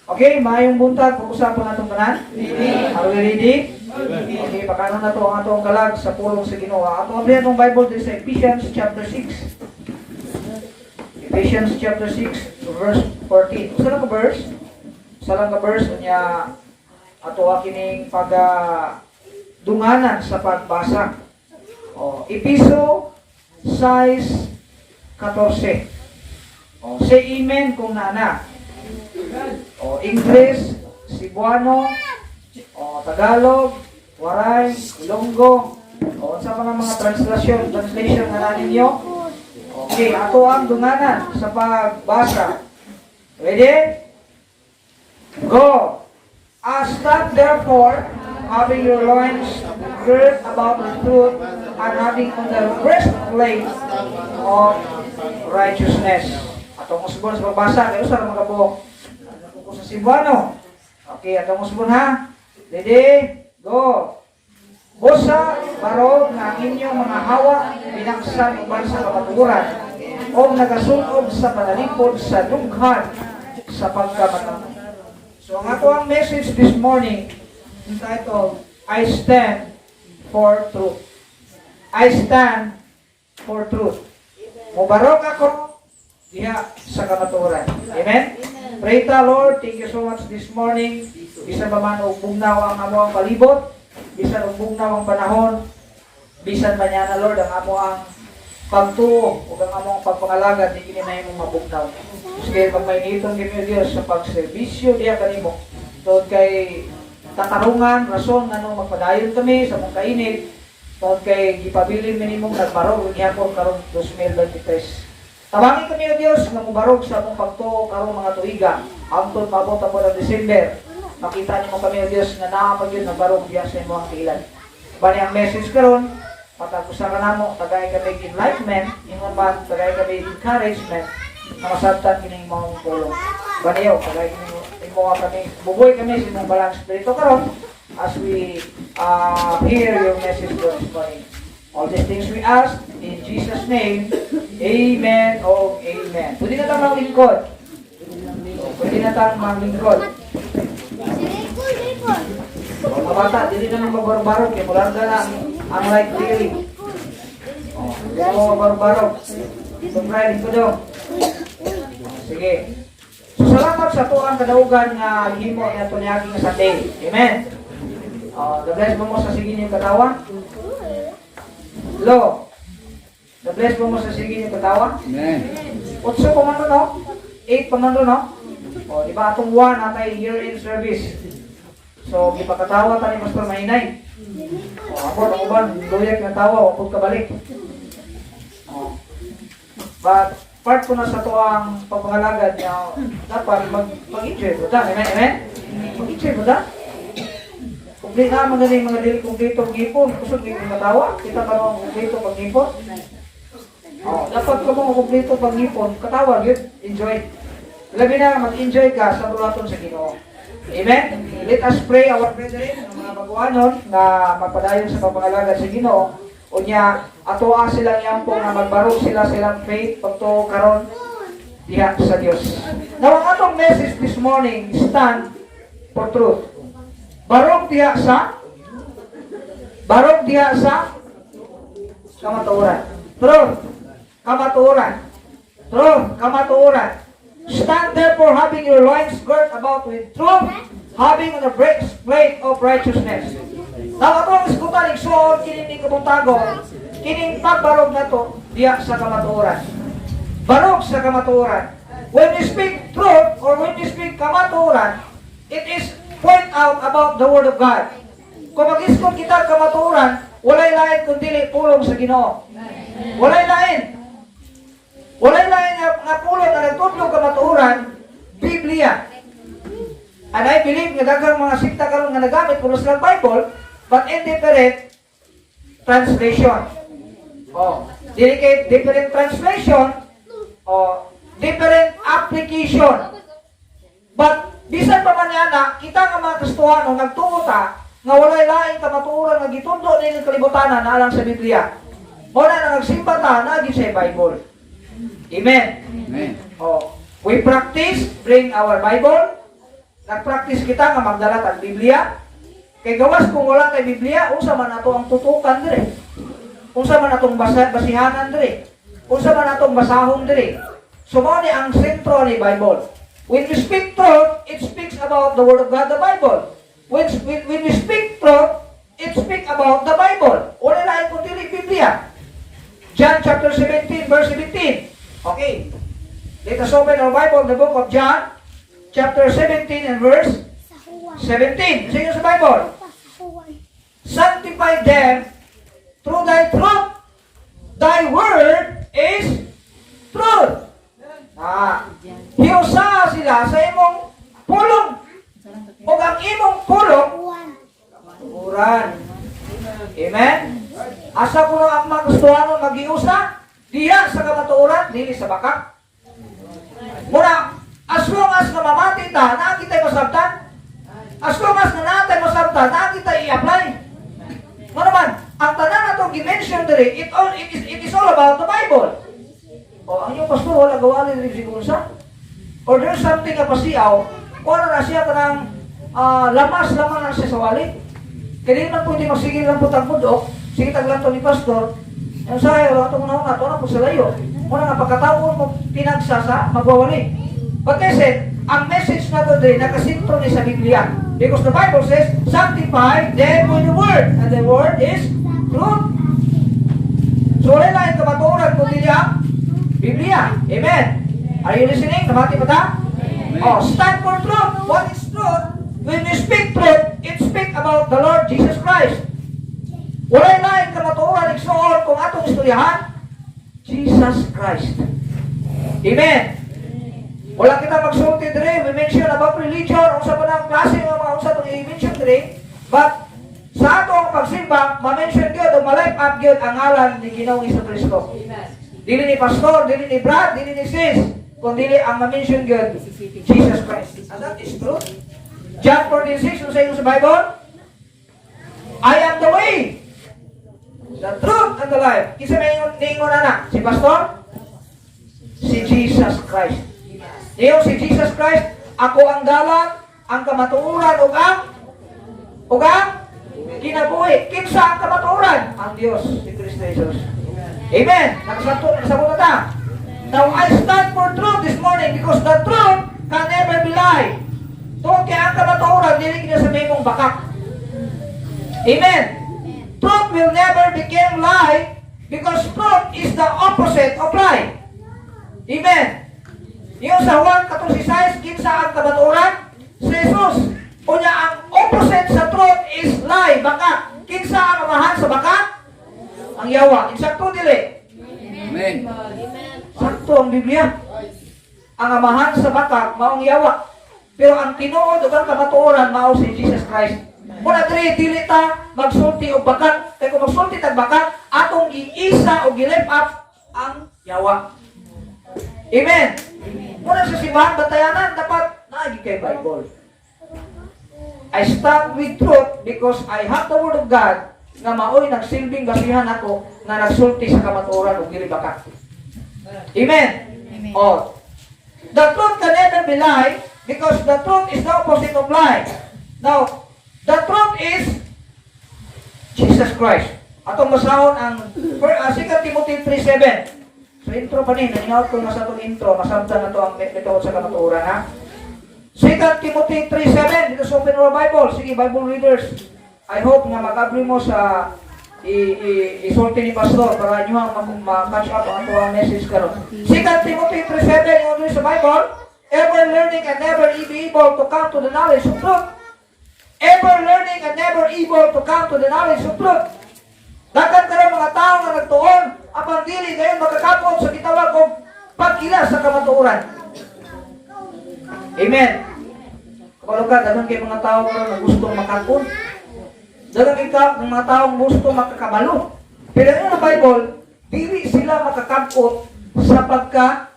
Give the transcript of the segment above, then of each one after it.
Okay, maayong buntag, pag-usapan natong tanan. Are we ready? Okay, pakanon nato ang atong kalag sa pulong sa Ginoo. Ato ang atong Bible diri sa Ephesians chapter 6. Ephesians chapter 6 verse 14. Usa lang ka verse? Usa lang ka verse, unya ato kining pag dunganan sa pagbasa. O, Episo 6:14. O, say amen kung nana. O, English, Cebuano, o, Tagalog, Waray, Ilonggo, o, sa mga translation na ninyo. Okay, ato ang dunganan sa pagbasa. Ready? Go! Stand therefore, having your loins girt about with truth, and having on the breastplate of righteousness. Atong usbon sa pagbasa, kayo sa mga kabuok. Ano ko sa Cebuano? Okay, atong usbon ha. Ready? Go! Busa, barog nga ang inyong mga hawa binaksan uban sa kamatuoran o nagasun-ob sa panalipod sa dughan sa pagkamatang. So ang ato ang message this morning entitled, "I Stand for Truth." I stand for truth. Mubarog ako diha sa kamatuoran. Amen? Pray ta, Lord, thank you so much this morning. Bisan pa man og bugnaw ang amo ang palibot, bisan og bugnaw ang panahon, bisan man na, Lord, ang amo ang pagtuo ug ang among pagpangalagad di kini mahimong mabugnaw. Kay pagmainiton kami, Dios, sa pagserbisyo diha kanimo. Tungod kay katarungan, rason nganong magpadayon kami sa mong kainit, tungod kay gipabilin mi nimong nagbarog gihapon karong 2023. Tabangi kami, O Dios, nga mobarog sa among pagtuo karong mga tuiga hangtod maabot ang buwan ng December. Makita nimo kami, O Dios, nga naa pa gyud nagbarog diha sa imong tiilan. Bani ang message karon, patag usa ka namo, tagay kami enlightenment, ingon man tagay kami encouragement na masabtan kining imong pulong. Baniyo, tagay kami imo kami, buboy kami sa imong Balaang Espiritu karon as we hear your message this morning. All these things we ask in Jesus' name. Amen o amen. Pwede na tang maglingkod. Pwede na tang maglingkod. O, mga bata, dili na nang mabarog-barog kay mularga na ang light diri. O, dili mo mabarog-barog. Siyempre, lingkod dong. O, sige. So, salamat sa tuang kadaugan nga gihimo niya ito niagi nga Sunday. Amen. O, the bless mo mo sa sige niyong katawa? Lo. The bless mo mo sa sige niyong katawa? Amen. Otso pa man no? 8 pa man no? O, di ba atong 1 atay year end service. So, gipakatawa ta ni Pastor Mahinay. O, ako, ang uban, luyak nga tawa, wa pud kabalik. O. But, part ko na sa to ang pagpangalagad niya, dapat mag-enjoy mo ta. Amen? Amen? Mag-enjoy mo ta. Complete na mga ganing mga dili kumpleto ang ngipon. Kusog yung katawa. Kita ka naman kumpleto pag ngipon. Oh, dapat ka mo kumpleto pag ngipon, katawa gyud, enjoy. Labi na mag-enjoy ka sa buluhaton sa Ginoo. Amen? Let us pray our brethren, ang mga baguanon na magpadayon sa pagpangalagad sa Ginoo. Unya atoa silang yampong nga magbarog sila silang faith pagtuo karon diha sa Dios. Now, ang atong message this morning, "Stand for Truth." Barog diha sa kamatuoran. Truth, kamatuoran. Truth, kamatuoran. Stand therefore, having your loins girt about with truth, having on the breastplate of righteousness. Now, ato ang isgutan, igsuon, kini kabuntagon, kining pagbarog nato diha sa kamatuoran. Barog sa kamatuoran. When we speak truth or when we speak kamatuoran, it is point out about the Word of God. Kung mag-iskot kita kamatuoran, walay lain kundi pulong sa Ginoo. Walay lain. Walay lain nga pulong nga nagtudlo kamatuoran, Biblia. And I believe nga daghang mga sikta karon nga nagamit kuno silang Bible, but in different translation. Oh, dili kay different translation oh, different application. But bisan pa man niya na, kita nga mga Kristohano nagtuo ta nga walay laing kamatuoran nga gitundo nining kalibutanan na alang sa Biblia. Mao na nga nagsimba ta naa gyud sa Bible. Amen. Amen. Oh, we practice bring our Bible. Nag-practice kita nga magdala tag Biblia. Kay gawas kung wala kay Biblia, unsa man ato ang tutukan dire? Unsa man atong basihanan dire? Unsa man atong basahon dire? So mao ni ang sentro ni Bible. When we speak truth, it speaks about the Word of God, the Bible. When we speak truth, it speaks about the Bible. Wala lain kundi Biblia. John chapter 17, verse 17. Okay. Let us open our Bible, the book of John, chapter 17 and verse 17. Sa inyo sa Bible. "Sanctify them through thy truth. Thy word is truth." Ah, hiusa sila sa imong pulong. Ug ang imong pulong, kamatuoran. Amen? Asa kuno ang mga Kristohano magiusa? Diya sa kamatuoran, dili sa bakak. Muna, as long as nga mamati ta, naa kita'y masabtan. As long as nga naa tay masabtan, naa kita'y i-apply. Nga naman, ang tanan natong gi-mention diri, it is all about the Bible. O, ang inyong pastor wala gawali diri si unsa. Or there's something nga pasiaw, kung ano na siya kanang lamas laman na siya sa wali. Kaya di man pwede magsigil lang po tagmudok, sige taglanto ni pastor, ang sahay, wala itong unahon nato na po sa layo. Muna nga pagkataon mo pinagsa sa magwawali. But listen, ang message na to diri nakasentro ni sa Biblia. Because the Bible says, "Sanctify them with the word." And the word is truth. So wala lain kamatuoran kundi ang Biblia. Amen. Are you listening? Namati ba ta? Oh, stand for truth. What is truth? When we speak truth, it speak about the Lord Jesus Christ. Walay lain kamatuoran, igsuon, kung atong istoryahan, Jesus Christ. Amen. Wala kita magsulti dire, we mention about religion, unsa pa ng klase nga mga unsa itong i-mention dire, but sa atong pagsimba, ma-mention gyud o ma-lift up gyud ang ngalan ni Ginoong Kristo. Dili ni pastor, dili ni Brad, dili ni sis, kundi ang ma-mention gyud Jesus Christ. And that is truth. John 14:6, unsa ingon sa Bible? "I am the way, the truth, and the life." Kinsa may ingon niingon ana? Si pastor? Si Jesus Christ. Niingon si Jesus Christ, "Ako ang dalan, ang kamatuoran ug ang kinabuhi." Kinsa ang kamatuoran? Ang Dios, si Kristo Jesus. Amen. Nakasabot, nakasabot na ta. Now, I stand for truth this morning because the truth can never be lie. Tungod kay ang kamatuoran, dili kina sa mong bakak. Amen. Truth will never become lie because truth is the opposite of lie. Amen. Yung sa Juan 14:6, kinsa ang kamatuoran? Si Jesus. Unya ang opposite sa truth is lie, bakak. Kinsa ang amahan sa bakak? Ang yawa. Insakto dili? Amen. Sakto ang Biblia. Ang amahan sa bakak maong yawa. Pero ang tinuod ug ang kamatuoran mao si Jesus Christ. Muna diri dili ta magsulti og bakak. Kay kung magsulti tag bakak, atong giisa o gi-lift up ang yawa. Amen. Muna sa simbahan batayanan dapat naagi kay Bible. I stand with truth because I have the word of God nga maoy nagsilbing basihan ako nga nagsulti sa kamatuoran ug dili bakak. Amen. Amen. Oh. The truth can never be lie because the truth is the opposite of lie. Now, the truth is Jesus Christ. Atong basahon ang 2 Timothy 3:7. So intro pa ni, naningawat ko nga sa atong intro, masabtan na to ang method sa kamatuoran, ha. 2 Timothy 3:7, dito sa Open Our Bible. Sige, Bible readers. I hope nga mag-agree mo sa isulti ni Pastor para nyo ang ma-catch up ang ato ang message karon. 2 Timothy 3:7, yung sa Bible, "Ever learning and never be able to come to the knowledge of truth." Ever learning and never able to come to the knowledge of truth. Daghan karon mga tao nga nagtuon apan dili gayon makakabot sa gitawag og pagkila sa kamatuoran. Amen. Kabalo ka, daghan kay mga tao karon nga gustong makakon. Daghan kay ka ng mga taong gusto makakabalo. Pero ang Bible, dili sila makakabot sa pagka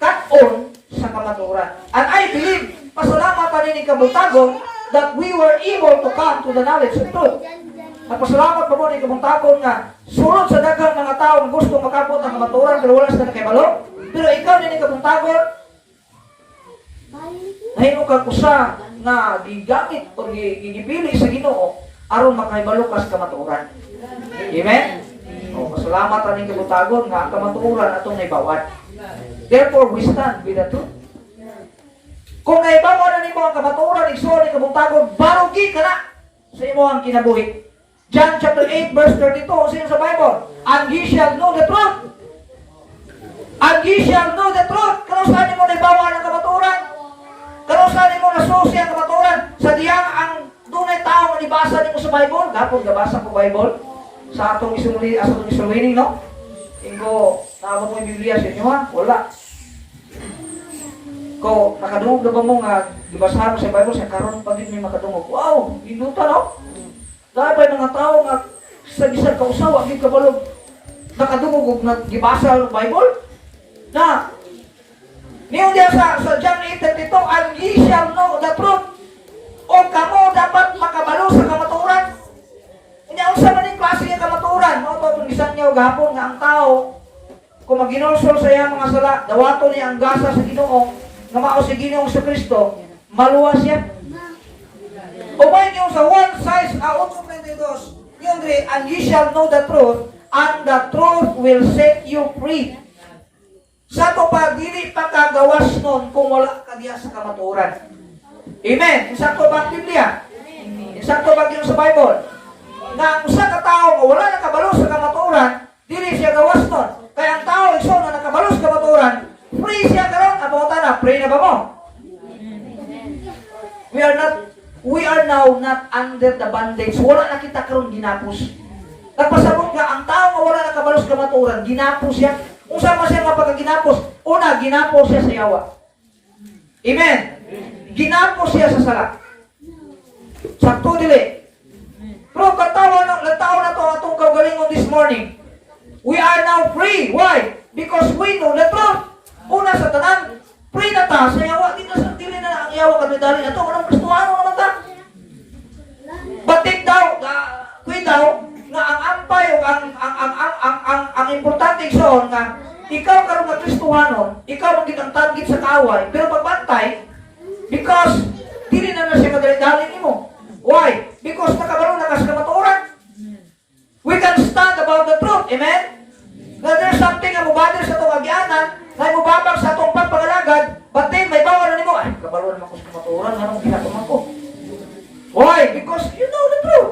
kat-on sa kamatuoran. And I believe, pasalamat pa ni kabuntagon that we were able to come to the knowledge of truth. Nagpasalamat pa mo ni kabuntagon nga sulod sa daghang mga tao nga gusto makabot ang kamatuoran pero wala sila nakibalo. Pero ikaw ni kabuntagon, nahimo kag usa nga gigamit o gipili sa Ginoo aron makahibalo ka sa kamatuoran. Amen? O, pasalamat aning kabuntagon nga ang kamatuoran atong naibawan. Therefore, we stand with the truth. Kung naibawan na nimo ang kamatuoran, igsoon ni kabuntagon, barugi ka na sa imo ang kinabuhi. John chapter 8 verse 32, sino sa Bible? "And ye shall know the truth. And ye shall know the truth." Kanus-a nimo naibawan ang kamatuoran? Kanus-a nimo nasusi ang kamatuoran? Sa diyang ang dunay tao nga nibasa nimo sa Bible, gapon gabasa ko Bible sa atong isuli, sa atong isulining, no? Ingo, naabot mo yung Biblia sa inyo, ha? Wala. Ko, nakadungog na ba mo nga gibasahan mo sa Bible sa karon pa din may makadungog? Wow, ginuta, no? Dahil pa yung mga tao nga sa bisan kausa wa gyud kabalog nakadungog og naggibasa ang Bible. Na niyon diya sa John 8:32, "And ye shall know the truth." O kamo dapat makabalo sa kamatuoran. Unya, unsa man ning klase nga kamatuoran? Mao to itong bisan niyo gahapon nga ang tao kung maginulsol sa iyang mga sala, dawaton niya ang gasa sa Ginoo nga mao si Ginoong Kristo, maluwas siya. O may niyo sa 1 size a 8:22, yung diri, "And ye shall know the truth, and the truth will set you free." Sa to pa, dili pa kagawas nun kung wala ka diya sa kamatuoran. Amen. Insakto ba ang Biblia? Insakto ba yung sa Bible? Na ang usa ka tawo nga wala nakabalo sa kamatuoran, dili siya gawas nun. Kaya ang tao igsoon na nakabalo sa kamatuoran, free siya karon. Ang pangutana, free na ba mo? We are now not under the bondage. Wala na kita karon ginapos. Nagpasabot nga ang tao nga wala nakabalo sa kamatuoran, ginapos siya. Unsa man siya nga pagkaginapos? Una, ginapos siya sa yawa. Amen. Ginapos siya sa sala. Sakto dili? Pero katawa na, tao na to atong kaugalingon this morning. We are now free. Why? Because we know the truth. Una sa tanan, free na ta sa yawa. Di na sa dili na ang yawa kadali dali na to. Anong Kristohano naman ta? Batik daw, kuy daw, nga ang ampay o ang importante igsoon nga ikaw karon nga Kristohanon, ikaw ang gitang target sa kaaway, pero pagbantay because dili na na siya kadali-dali nimo. Why? Because nakabalo na ka sa kamatuoran. We can stand about the truth. Amen? Na there's something nga mubadil sa atong agianan, na mubabag sa atong pagpangalagad, but then may bawal na nimo, "Ay, kabalo naman ko sa kamatuoran, nganong ginatuman ko?" Why? Because you know the truth.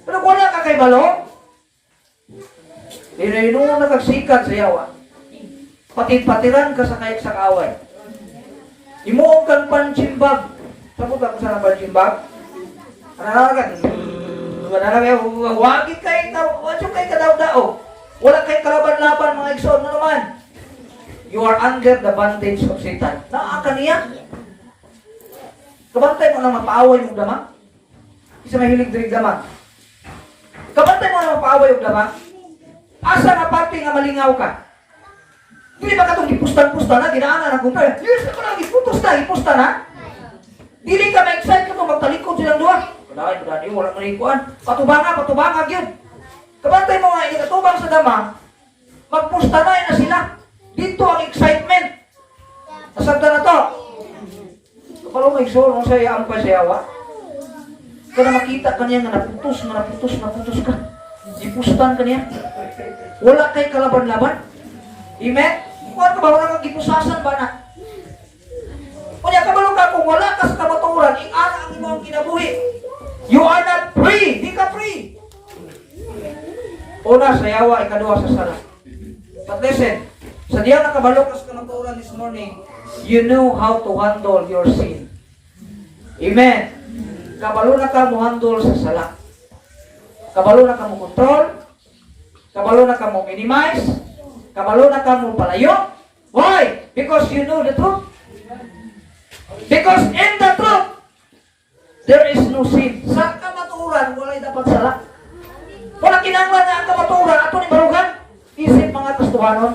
Pero kung wala ka kay balo, hinayuno na kagsikat sa yawa. Patid-patiran ka sa kay sa kaaway. Imuong kang punching bag. Sabot ako sa punching bag. Ano na ka? Wala na kayo. Wagi kay, wagi kay kadaw-dao. Wala kay kalaban-laban, mga igsoon na naman. You are under the bondage of Satan. Naa ka niya. Kabantay mo na mapaaway mong dama. Isa mahilig diri dama. Kabantay mo na mapaaway og dama. Asa nga parte nga malingaw ka? Dili ba katong gipustan-pusta na, ginaana na kumpre? Yes, ako na, giputos na, gipusta na. Dili ka ma-excite ka kung magtalikod silang duha. Wala, wala, wala man ikuan. Patubanga, patubanga, gyud. Kabantay mo nga, ini katubang sa dama, magpusta na, na sila. Dito ang excitement. Nasabta na to. Kapalo mo igsoon mo sa ampay sa yawa. Kana makita kaniya nga naputos, nga naputos, naputos ka. Gipustan kaniya. Wala kay kalaban-laban. Amen? Kuan ka ba, wala kang gipusasan ba na? Kunya kabalo ka kung wala ka sa kamatuoran, ing-ana ang imong kinabuhi. You are not free. Di ka free. Una sa yawa, ikaduha sa sala. But listen, sa diya nakabalo ka sa kamatuoran this morning, you know how to handle your sin. Amen. Kabalo na ka mo handle sa sala. Kabalo na ka mo control. Kabalo na ka mo minimize. Kabalo na ka mo palayo. Why? Because you know the truth. Because in the truth, there is no sin. Sa kamatuoran, walay dapat sala. Wala kinahanglan nga ang kamatuoran ato ni barugan. Isip mga Kristohanon,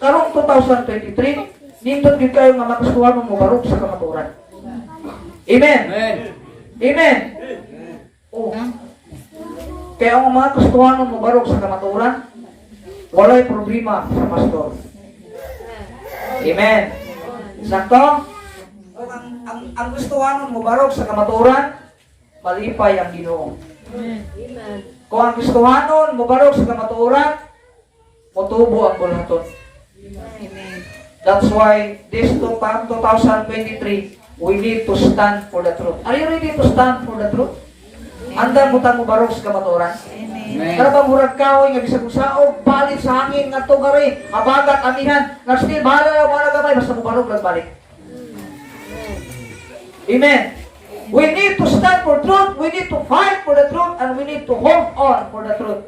karong 2023, nindot gyud kayo nga mga Kristohanon mo barug sa kamatuoran. Amen. Amen. Amen. Oh. Kaya ang mga Kristohanon mo barog sa kamatuoran, walay problema sa pastor. Amen. Sakto? ang Kristohanon mobarog sa kamatuoran, malipay ang Ginoo. Amen. Kung ang Kristohanon mobarog sa kamatuoran, motubo ang bulhaton. Amen. That's why this 2023, we need to stand for the truth. Are you ready to stand for the truth? Andam mo ta mobarog sa kamatuoran? Amen. Kana bang murag kahoy nga bisag saog balik sa hangin ngadto gari, habagat, amihan, nga still bahala na wala gamay, basta mobarog lang balik. Amen. We need to stand for truth, we need to fight for the truth, and we need to hold on for the truth.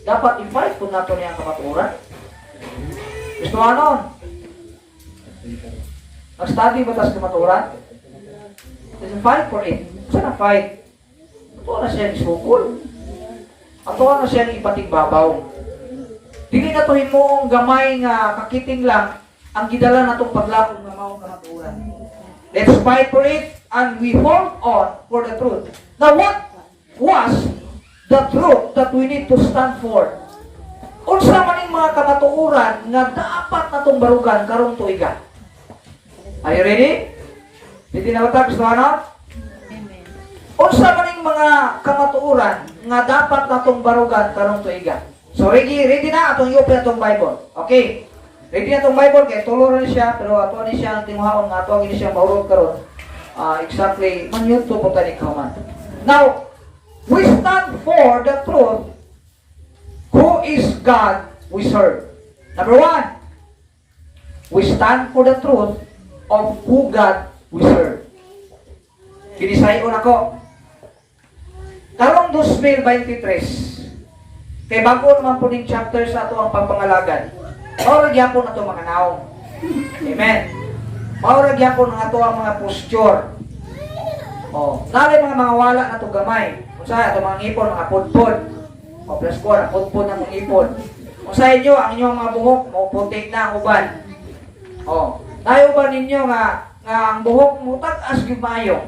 Dapat i-fight kung nato niya ang kamatuoran. Gusto anon? Nag-study ba tas kamatuoran? Just fight for it. Saan ang fight? Ato na siya isukol. Ato na siya ipatigbabaw. Dili na to himuong gamay nga kakiting lang ang gidala natong paglakong nga maong kamatuoran. Let's fight for it and we hold on for the truth. Now, what was the truth that we need to stand for? Unsa man ning mga kamatuoran nga dapat natong barugan karong tuiga? Are you ready? Ready na ba ta, Kristofano? Amen. Unsa man ning mga kamatuoran nga dapat natong barugan karong tuiga? So ready, ready na atong i-open atong Bible. Okay. Ready na atong Bible kay tulo ra ni siya, pero ato ni siya ang tinguhaon nga ato ni siya maurot karon. Exactly man yun to punta ni kauman. Now, we stand for the truth. Who is God we serve? Number one, we stand for the truth of who God we serve. Binisayon ako. Karong 2023, kay bago naman po ning chapter sa ato ang pagpangalagan. Mao ra gyapon ato mga naong. Amen. Mao ra gyapon ang ato ang mga posture. Oh, nalay mga wala na to gamay. Unsa ato mga ngipon, mga pudpod. O plus ko, ang pudpod na mong ipon. Unsa inyo ang inyong mga buhok, mo puti na ang uban. Oh, nayo ba ninyo nga nga ang buhok mo tag-as gyud maayo?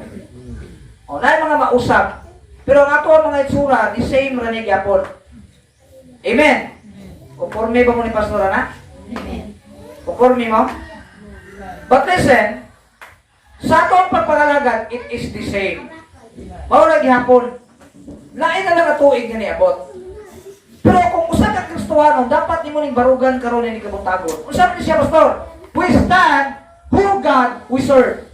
Oh, naay mga mausap. Pero ang ato ang mga itsura, the same ra ni gyapon. Amen. Conforme ba mo ni Pastor na? Amen. Conforme mo? But listen, sa atong pagpangalagad, it is the same. Mao ra gihapon. Lain na lang ang tuig nga niabot. Pero kung usa ka Kristohano, dapat nimo ning barugan karon ni kabuntagon. Unsa man siya, Pastor? We stand who God we serve.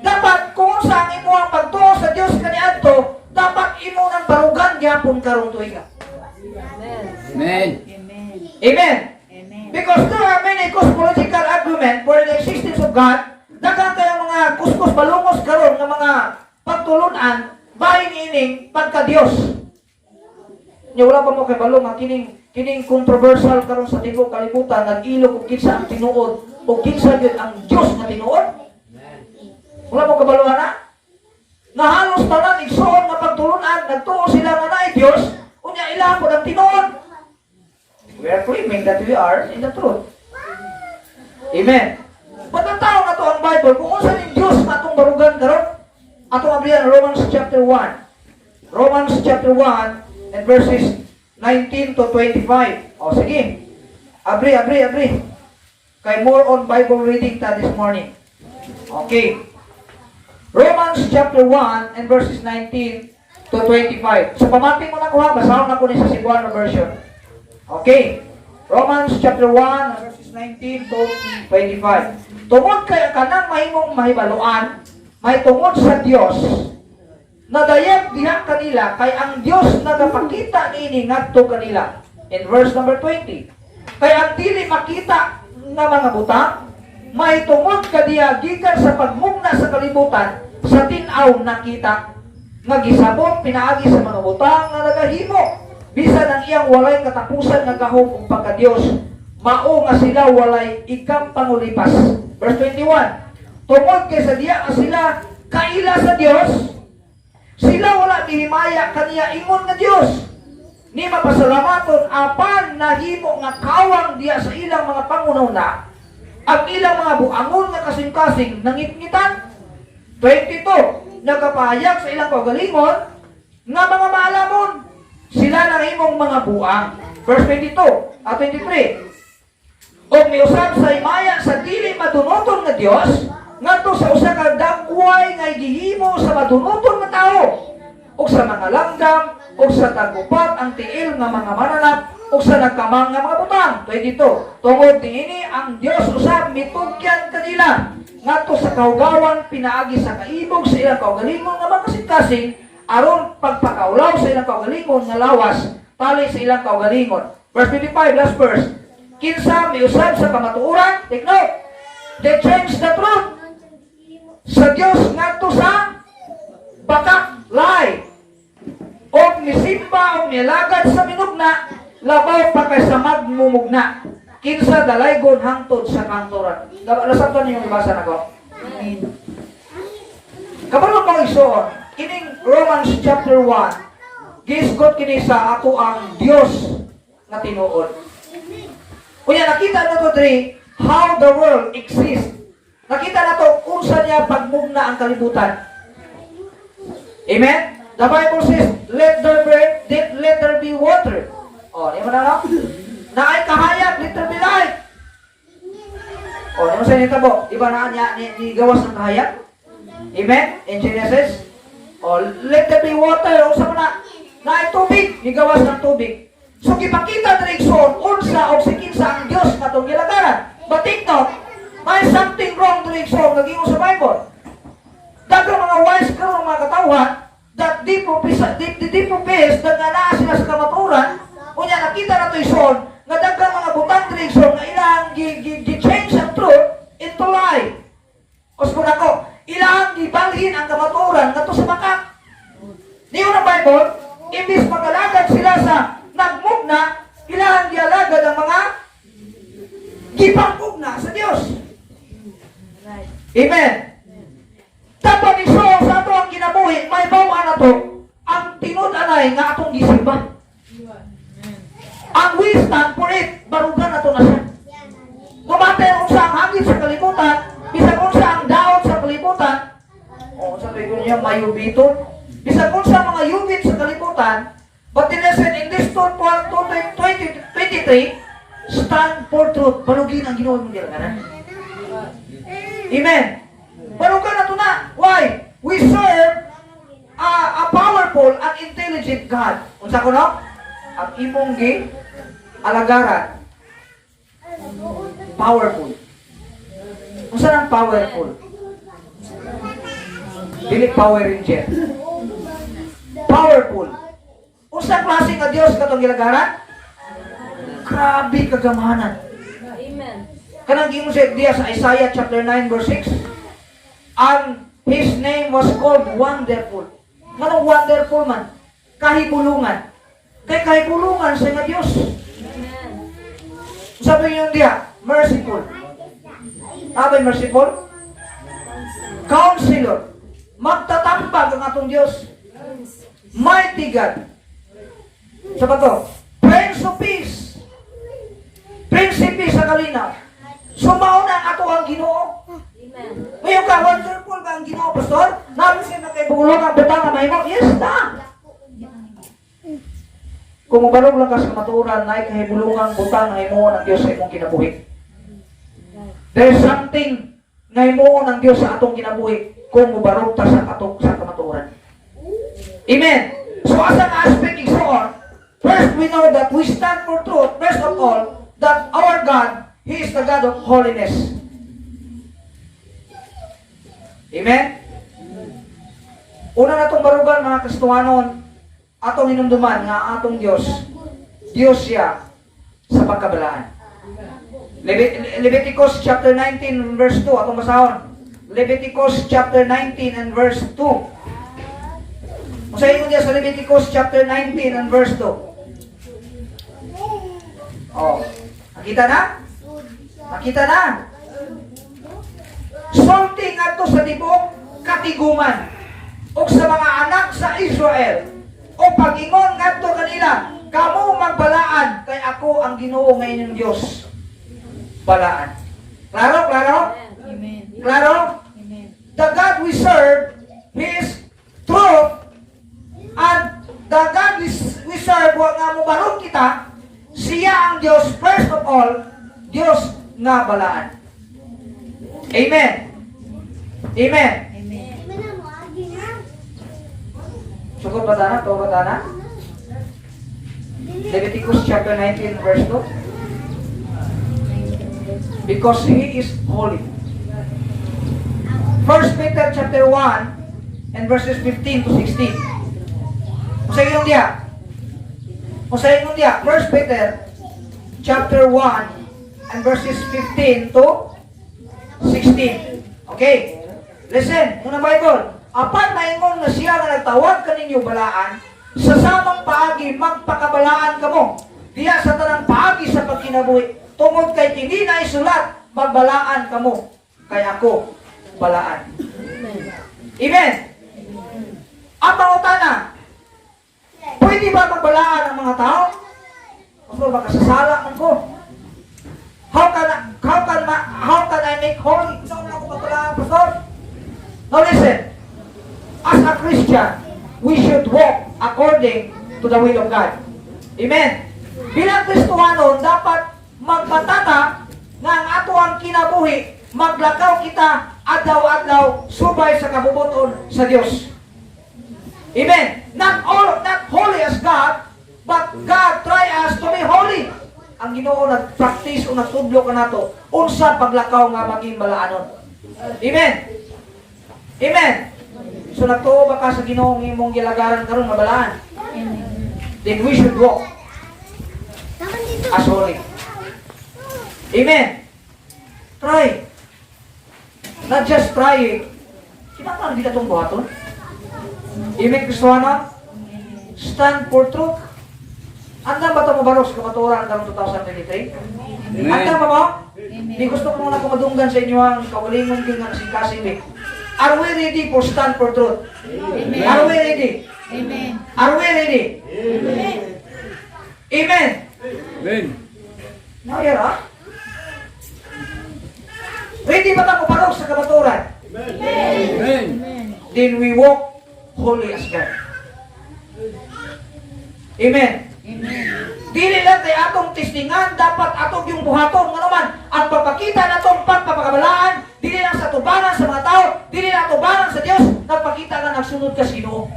Dapat kung unsa ang imong pagtuo sa Dios kaniadto, dapat imo nang barugan gyapon karong tuiga. Amen. Amen. Amen. Amen. Amen. Because there are many cosmological argument for the existence of God. Daghan kayo mga kuskus balungos karon nga mga pagtulunan bahin ining pagka-Dios. Nya wala pa mo kay balo nga kining controversial karon sa tibuok kalibutan, nag-ilo kung kinsa ang tinuod o kinsa gyud ang Dios nga tinuod. Wala mo kabalo na? Nga halos tanan igsoon nga pagtulunan, nagtuo sila nga naay Dios, unya ila po ang tinuod. We are claiming that we are in the truth. Amen. But ang tao na to ang Bible, kung unsa ning Dios nga atong barugan karon, atong abrihan Romans chapter 1. Romans chapter 1 and verses 19 to 25. O sige. Abri, abri, abri. Kay more on Bible reading ta this morning. Okay. Romans chapter 1 and verses 19 to 25. So pamati mo na ko ha, basahon na ko ni sa Cebuano version. Okay. Romans chapter 1 verses 19 to 25. Tungod kay kanang mahimong mahibaluan, may tungod sa Dios, nadayag diha kanila kay ang Dios nagapakita niini ngadto kanila. In verse number 20. Kay ang dili makita nga mga butang may tungod kadiya gikan sa pagmugna sa kalibutan sa tin-aw nakita nga gisabot pinaagi sa mga butang nga nagahimo bisan ang iyang walay katapusan nga gahom ug pagka-Dios, mao nga sila walay ikampangulipas. Verse 21, tungod kay sa diya nga sila kaila sa Dios, sila wala mihimaya kaniya ingon nga Dios ni mapasalamaton, apan nahimo nga kawang diya sa ilang mga pangunahuna ang ilang mga buangon nga kasing-kasing nangitngitan. 22, nagapahayag sa ilang kaugalingon nga mga maalamon sila nahimong mga buang. Verse 22 at 23, og miusab sa himaya sa dili madunoton nga Dios ngadto sa usa ka pagpakuway nga gihimo sa madunuton nga tao ug sa mga langgam ug sa tagupat ang tiil nga mga mananap ug sa nagkamang nga mga butang. 22. Tungod niini, ang Dios usab mitugyan kanila ngadto sa kahugawan pinaagi sa kaibog sa ilang kaugalingon nga makasing-kasing, aron pagpakaulaw sa ilang kaugalingon nga lawas tali sa ilang kaugalingon. Verse 25, last verse. Kinsa miusab sa kamatuoran, take note, they change the truth sa Dios ngadto sa bakak, lie. O misimba o mialagad sa minugna, labaw pa kay sa magmumugna. Kinsa dalaygon hangtod sa kahangturan. Nasabtan niyo yung ibasa nako? Amen. Kabalo mo, igsoon, kining Romans chapter 1, gisgot kini sa ato ang Dios nga tinuod. Kunya nakita na to diri how the world exists. Nakita na to unsa niya pagmugna ang kalibutan. Amen? The Bible says, "Let there be water." Oh, di mo na, no? Naay kahayag, "Let there be light." Oh, di mo sa nitabo, di ba na niya ni gawas ng kahayag? Amen? In Genesis? Oh, "Let there be water." Unsa man na? Naay tubig, ni gawas ng tubig. So gipakita diri, igsoon, unsa og si kinsa ang Dios nga atong gilagaran. But take note, may something wrong diri, igsoon, nga giingon sa Bible. Daghang mga wise karon mga katawhan that di profess that nga naa sila sa kamatuoran. Unya nakita na to, igsoon, nga daghang mga butang diri, igsoon, nga ilang gi change ang truth into lie. Usbon ako, ilang gibalhin ang kamatuoran ngadto sa bakak. Niingon ang Bible, imbis magalagad sila sa nagmugna, ilang gialagad ang mga gipangmugna sa Dios. Amen. Dapat, igsoon, sa ato ang kinabuhi, mahibaw-an nato ang tinud-anay nga atong gisimba. Ang we stand for it, barugan nato na siya. No matter unsa ang hangin sa kalibutan, bisan unsa ang daot sa kalibutan, o sa ko niya mayubiton, bisan unsa ang mga yubit sa kalibutan, but listen, in this 2023, stand for truth. Barugin ang Ginoo mong gilagaran. Amen. Barugan nato na. Why? We serve a powerful and intelligent God. Unsa ko, no? Ang imong gi alagaran powerful. Unsa nang powerful? Dili Power Ranger. Powerful. Unsa klase nga Dios katong gilagaran? Grabe kagamhanan. Amen. Kanang giingon siya diya sa Isaiah chapter 9 verse 6. And his name was called Wonderful. Nganong wonderful man? Kahibulungan. Kay kahibulungan sa nga Dios. Amen. Sabi niyo diya, merciful. Abay merciful? Counselor. Magtatambag ang atong Dios. Mighty God. Sa ba to? Prince of Peace. Prinsipe sa kalinaw. So mao na ang ato ang Ginoo. Amen. Ngayon ka, wonderful ba ang Ginoo, Pastor? Namin siya nakahibulong ang butang nga mahimo? Yes na! Kung mubarog lang ka sa kamatuoran, naay kahibulungang butang nga himuon ang Dios sa imong kinabuhi. There is something nga himuon ang Dios sa atong kinabuhi kung mubarog ta sa atong sa kamatuoran. Amen. So as an aspect, igsoon, first we know that we stand for truth. First of all, that our God, He is the God of holiness. Amen? Una na itong barugan, mga Kristohanon, atong hinumduman nga atong Diyos, Diyos siya sa pagkabalaan. Leviticus chapter 19 verse 2, atong basahon. Leviticus chapter 19 and verse 2. Unsa ingon diya sa Leviticus chapter 19 and verse 2? Oh, nakita na? Nakita na. Sulti ngadto sa tibuok katiguman ug sa mga anak sa Israel o pagingon ngadto kanila, "Kamo magbalaan kay ako ang Ginoo nga inyong Dios balaan." Klaro, klaro? Amen. Klaro? Amen. The God we serve, He is truth, and the God we serve, wa nga mobarog kita, siya ang Diyos, first of all, Diyos nga balaan. Amen. Amen. Amen. Lisod ba ta na? Tuo ba ta na? Leviticus chapter 19 verse 2. Because He is holy. 1 Peter chapter 1 and verses 15 to 16. Unsa ingon diya? Unsa ingon diya? 1 Peter chapter 1 and verses 15 to 16. Okay. Listen, muna Bible. Apan maingon nga siya nga nagtawag kaninyo balaan, sa samang paagi magpakabalaan kamo. Diya sa tanang paagi sa pagkinabuhi, tungod kay kini na isulat, magbalaan kamo. Kay ako balaan. Amen. Amen. Ang pangutana, pwede ba magbalaan ang mga tao? Pastor, baka sasala man ko. How can I make holy? Saan ako magbalaan, Pastor? Now listen. As a Christian, we should walk according to the will of God. Amen. Bilang Kristohanon, dapat magmatata nga ang ato ang kinabuhi, maglakaw kita adlaw-adlaw subay sa kabubuton sa Dios. Amen. Not all, not holy as God, but God try us to be holy. Ang Ginoo nag-practice o nagtudlo kanato unsa paglakaw nga maging balaanon. Amen. Amen. So nagtuo ba ka sa Ginoo ng imong gilagaran karon nga balaan? Then we should walk as holy. Amen. Try. Not just trying. Kinahanglan di katong buhaton. Amen, Kristohanon? Stand for truth. Andam ba ito mobarog sa kamatuoran karong 2023? Andam ba mo? Di gusto ko muna kumadunggan sa inyo ang kaugalingon king nga kasing-kasing eh. Are we ready for stand for truth? Are we ready? Amen. Are we ready? Amen. Amen. Now, here, ah. Ready ba tayo mobarog sa kamatuoran? Amen. Then we walk holy as God. Amen. Dili lang kay atong testingan, dapat atong yung buhaton. Ngano man, ang pagpakita natong pagpapakabalaan, dili lang sa tubangan sa mga tao, dili lang tubangan sa Dios, nagpakita nga nagsunod ka sa Ginoo.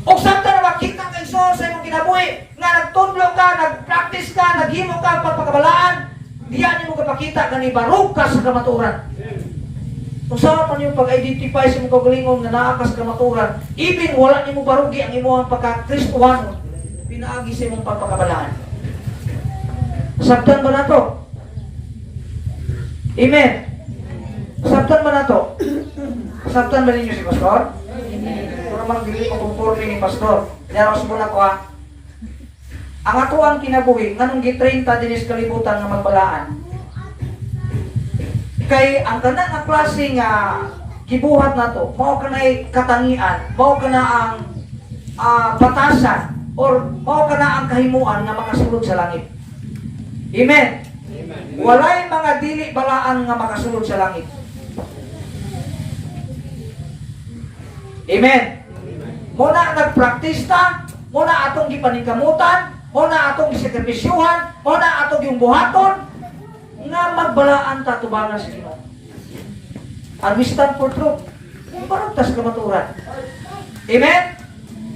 Ug samtang na makita kay Isuon sa imong kinabuhi, nga nagtudlo ka, nag-practice ka, naghimo ka ang pagpakabalaan, diyan nimo kapakita nga nibarog ka sa kamatuoran. Kung sa man yung pag-identify sa imong kaugalingon nga naa ka sa kamatuoran, even wala nimo barugi ang imong pagka-Kristohanon, pinaagi sa imong pagpakabalaan. Sabtan ba nato? Amen. Sabtan ba nato? Sabtan ba ninyo si Pastor? Kung naman dili mo conforme ni Pastor. Niyaros mo na ko ha. Ang ato ang kinabuhi, nganong gi-train ta dinis kalibutan nga magbalaan? Kay ang kana nga klase nga gibuhat nato, mao kanay katangian, mao kana ang batasan or mao kana ang kahimuan nga makasulod sa langit. Amen. Walay mga dili balaan nga makasulod sa langit. Amen. Muna nagpractice ta, muna atong gipaningkamutan, muna atong gisakripisyuhan, muna atong yung buhaton nga magbalaan ta tubangan sa Ginoo. And we stand for truth. Barog ta sa kamatuoran. Amen?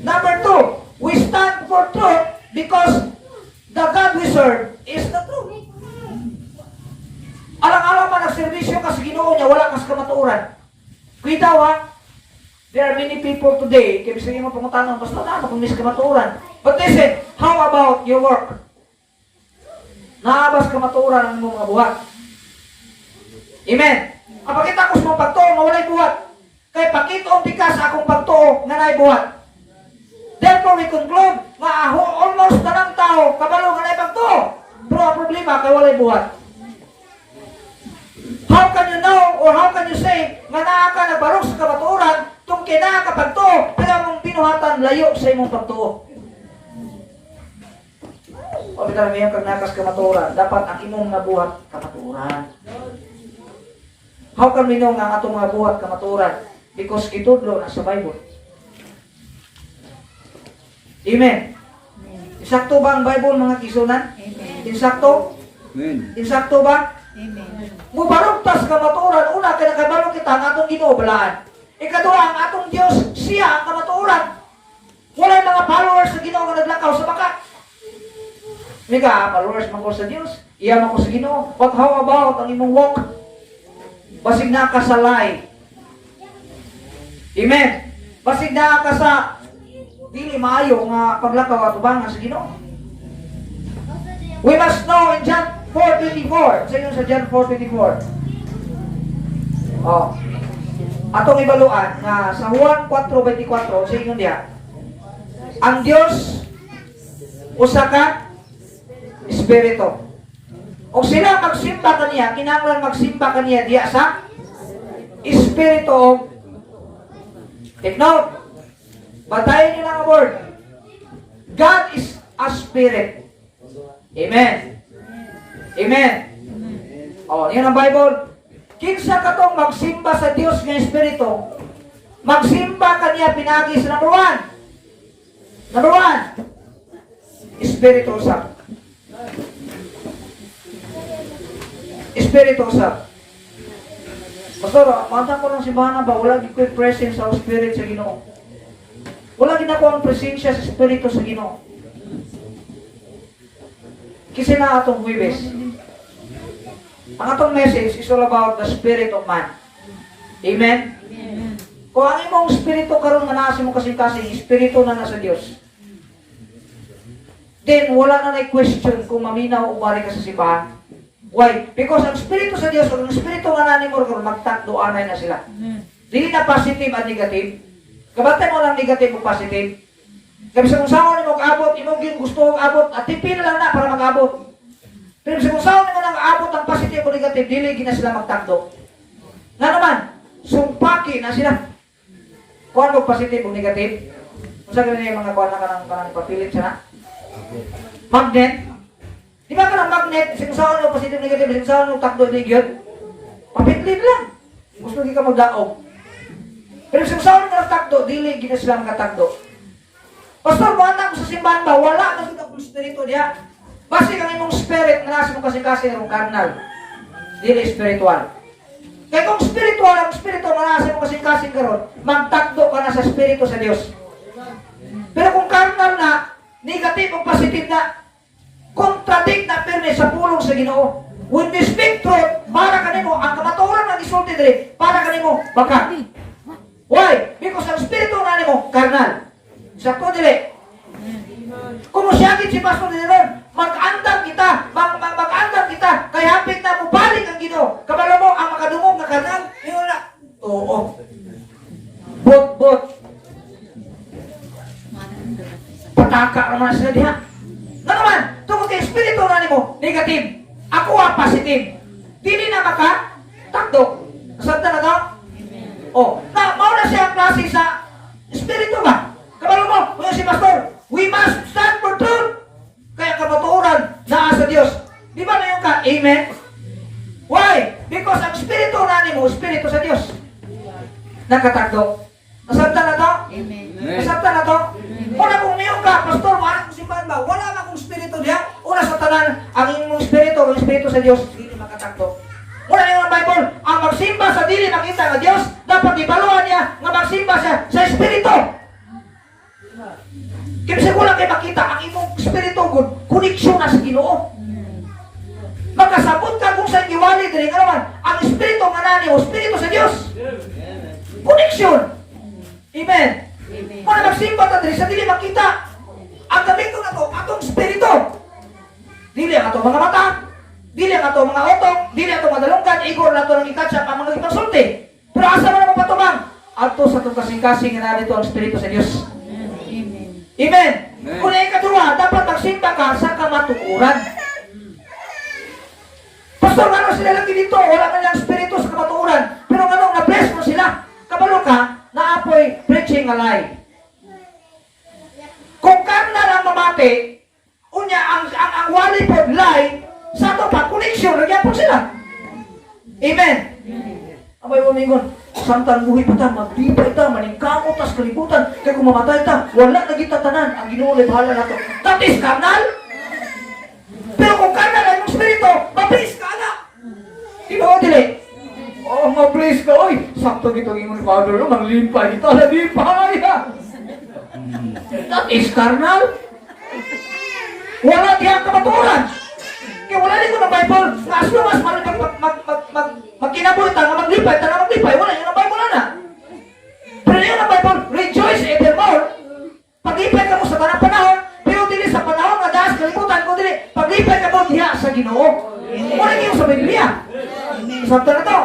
Number two, we stand for truth because the God we serve is the truth. Alang-alang man nagserbisyo ka sa Ginoo niya, wala ka sa kamatuoran. Kuya ha, there are many people today, kaya bisa mo pangutanon, basta na, kung miss kamatuoran. But listen, how about your work? Naa ba sa kamatuoran ang imong mga buhat? Amen. Ang pakita ko sa mga pagtuo nga walay buhat. Kay pakita ka sa akong pagtuo nga naay buhat. Therefore, we conclude nga aho, almost tanang tao kabalo nga naay pagtuo. Pero ang problema kay walay buhat. How can you know or how can you say nga naa ka nagbarog sa kamatuoran tung kinaa ka pagtuo pero ang binuhatan layo sa imong pagtuo? O bitaw may kag nakas kamatuoran, dapat ang imong nabuhat kamatuoran. How can we know nga ang atong mga buhat kamatuoran? Because gitudlo na sa Bible. Amen. Insakto ba ang Bible, mga kisunan? Insakto? Amen. Insakto ba? Amen. Mubarog tas kamatuoran, una kay nakabalo kita ang atong Ginoo balaan. Ikaduha, ang atong Dios siya ang kamatuoran. Mika, followers man ko sa Dios. Iya man ko sa Ginoo. But how about ang imong walk? Basig naa ka sa lie. Amen. Basig naa ka sa dili maayo nga paglakaw atubangan sa Ginoo. We must know in John 4:24. Sa inyo sa John 4:24. Oh. Atong ibaluan nga sa Juan 4:24 sa inyo diha. Ang Dios usa ka espiritu. O sila magsimba kaniya, kinahanglan magsimba kaniya diha sa espiritu og. Take note. Batayin niyo lang ang word. God is a spirit. Amen. Amen. Oh, yan ang Bible. Kinsa katong magsimba sa Dios nga espiritu, magsimba kaniya pinagi sa number one. Number one, espiritu usab. Espiritu usab. Pastor, manta ko ng simbahan na ba, wala gid ko'y presence sa spirit sa Ginoo. Wala gid ako ang presensya sa espiritu sa Ginoo. Kasi na atong Huwebes. Ang atong message is all about the spirit of man. Amen? Amen. Kung ang imong espiritu karon nga naa sa imong kasing-kasing, espiritu na nasa Dios. Then wala na nay question kung maminaw o bari ka sa simbahan. Why? Because ang espiritu sa Dios ug ang espiritu nga naa nimo karon magtakdo anay na sila. Amen. Dili na positive at negative. Kabantay mo lang negative o positive. Kaya bisan kung saan nimo abot, imong gyud gusto og abot, at tipin na lang na para mag-abot. Pero bisan kung saan nimo nang abot ang positive o negative, dili gina sila magtakdo. Nga naman, sumpaki na sila. Kuan mo positive o negative? Unsa gani yung mga kuan na kanang kanang papilit siya na? Magnet. Di ba kanang magnet, bisan kung saan mo positive negative, bisan kung saan mo takdo di gyud? Papitlin lang. Gusto gi ka magdaog. Pero bisan kung saan mo takdo, dili gina sila makatagdo. Pastor, mo ko sa simbahan ba? Wala na gid akong espiritu diha. Basi kang imong spirit nga nasa imong kasing-kasing ang carnal. Dili spiritual. Kaya kung spiritual ang espiritu nga nasa imong kasing-kasing karon, magtakdo ka na sa espiritu sa Dios. Pero kung carnal na, negative o positive na, contradict na pirmi sa pulong sa Ginoo. When we speak truth, para kanimo ang kamatuoran nga gisulti diri, para kanimo baka. Why? Because ang espiritu nga nimo carnal. Sakto dili. Kung mosyagit si Pastor Dineron, mag-andam kita, mag, mag, mag-andam kita, kay hapit na mobalik ang Ginoo. Kabalo mo ang makadungog nga carnal, ingon na. Oo. Bot bot. Pataka naman sila diha. Nga naman, tungod kay espiritu na nimo, negative. Ako ang positive. Dili na maka takdo. Nasabtan na to? Oh, na mao na siya ang klase sa espiritu ba? Kabalo mo, mga si Pastor, we must stand for truth. Kaya kamatuoran naa sa Dios. Di ba na yung ka? Amen? Why? Because ang espiritu na nimo, espiritu sa Dios. Nakatagdo. Nasabtan na to? Amen. Amen. Nasabtan na to? Muna kung mayon ka, Pastor, wala akong simbahan ba? Wala man akong espiritu diha. Una sa tanan, ang imong espiritu, ang espiritu sa Dios, dili makatagdo. Muna yung ang Bible, ang magsimba sa dili makita nga Dios, dapat ibaluan niya nga magsimba siya sa espiritu. Kaya bisag wala kay makita, ang imong espiritu good, koneksyon na sa Ginoo. Makasabot ka kung sa giwali diri nga naman, ang espiritu nga nani o espiritu sa Dios. Connection. Amen. Amen. Muna magsimba ta diri sa dili makita. Ang gamiton nato atong espiritu. Dili ang atong mga mata, dili ang atong mga otong, dili ang atong mga dalunggan, igor nato nang ikatsa ang mga ipagsulti. Pero asa man ang patubang? Adto sa atong kasing-kasing nga narito ang espiritu sa Dios. Amen. Amen. Amen. Kung ikaduha, dapat magsimba ka sa kamatuoran. Pastor, ngano sila lang dito? Wala man lang espiritu sa kamatuoran. Pero nganong na-bless mo sila? Kabalo ka, naapoy preaching a lie. Kung karnal ang mamati, unya ang wali po lie, sa ato pa, connection, nagyapon sila. Amen. Abay mo mingon, samtang buhi pa ta, maglipay ta, maningkamot ta sa kalibutan, kay kung mamatay ta, wala na kita tanan, ang Ginoo lay bahala nato. That is carnal. Pero kung carnal ang imong espiritu, mablis ka na. Tinuod dili. Oh, mablis ka, oy. Sakto gito ingon ni Father, no, manglimpay kita, nalipay. That is carnal. Wala diya ang kamatuoran. Kaya wala din ko ng Bible nga as long as mag, mag, mag, mag, mag, magkinabuhi ta, nga maglipay, ta nga maglipay, wala yun ang Bible na. Pero yun ang Bible, rejoice evermore. Paglipay ka mo sa tanang panahon, pero dili sa panahon nga daas kalibutan, kung dili, paglipay ka mo diha sa Ginoo. Wala yun sa Biblia. Sabta na to.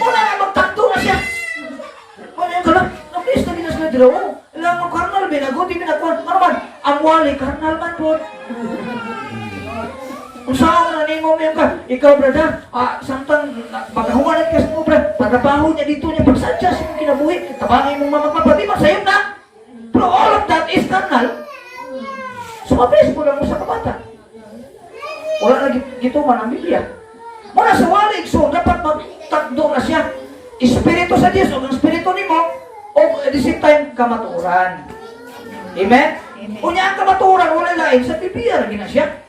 Wala na magtakdo na siya. Wala yung kalang, na-please na gina sila dira. Oh, ilang mo carnal, binago, di binakuan. Ano man, ang wali, carnal man po. Kung saan na nimo mo ka, ikaw, brother, samtang magahuwanan ka sa mo, brother, trabaho niya dito niya, pagsadya sa imong kinabuhi, tabangay mong mama pati man sayo na. Pero all of that is carnal. So mabilis mo lang mo sa kabata. Wala na gituman ang Biblia. Muna sa wali, so dapat magtakdo na siya. Espiritu sa Diyos, o ang espiritu nimo, o at the same time, kamatuoran. Amen? Amen. Unya ang kamatuoran, wala lain sa Biblia, lagi na siya.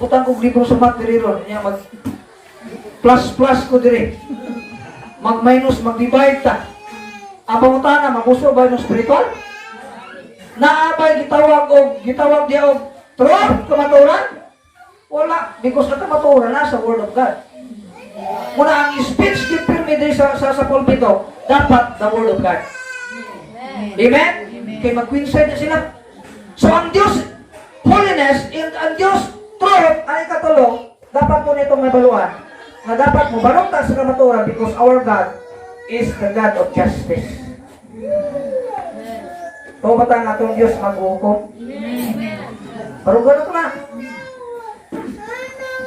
Butang kong libro sa math diri ron, unya mag plus plus ko diri. Mag minus, mag divide ta. Ang pangutana, mamuso ba yung spiritual? Naabay gitawag og gitawag diya og truth, kamatuoran? Wala, because ang kamatuoran na sa Word of God. Muna ang speech gyud pirmi diri sa pulpito, dapat the Word of God. Amen? Amen. Kay mag-coincide na sila. So ang Diyos holiness and ang Diyos truth ang ikatulo, dapat mo nitong mabaluan na dapat mo barong ta sa kamatuoran because our God is the God of justice. Tuo ba ta nga atong Diyos maghukom? Barugan ako na.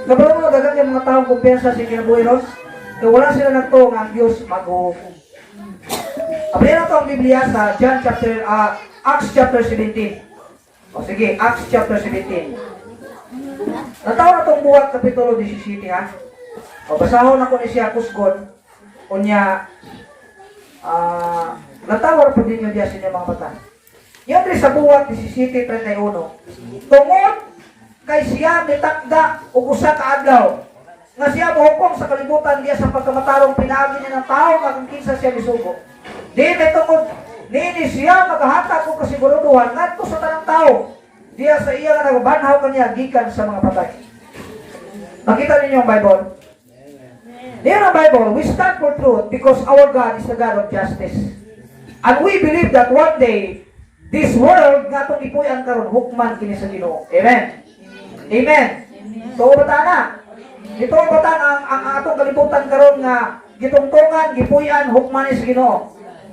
Kabalo mo, daghang yung mga taong kumpiyansa sa kinabuhi ron. Kaya wala sila nagtuo nga ang Diyos maghuhukom. Abrihan na to ang Biblia sa John chapter, Acts chapter 17. O sige, Acts chapter 17. Nataw na itong Buhat kapitulo 17, ha. O basahon ako ni siya kusgon. Unya, natawar po din diya sa inyong mga bata. Yan rin sa Buhat 17:31. Tungod kay siya mitakda og usa ka adlaw nga siya mohukom sa kalibutan diya sa pagkamatarong pinaagi niya ng tao nga kung kinsa siya misugo. Di may tungod niini siya magahatag og kasiguruduhan ngadto sa tanang tao diya sa iya nga nagbanhaw kaniya gikan sa mga patay. Makita ninyo ang Bible? Diyan ang Bible, we stand for truth because our God is the God of justice. And we believe that one day, this world nga atong gipuy-an karon hukman kini sa Ginoo. Amen. Amen. Tuo ba ta na? Ito ba ta ang atong kalibutan karon nga gitungtungan, gipuy-an, hukman ni sa Ginoo?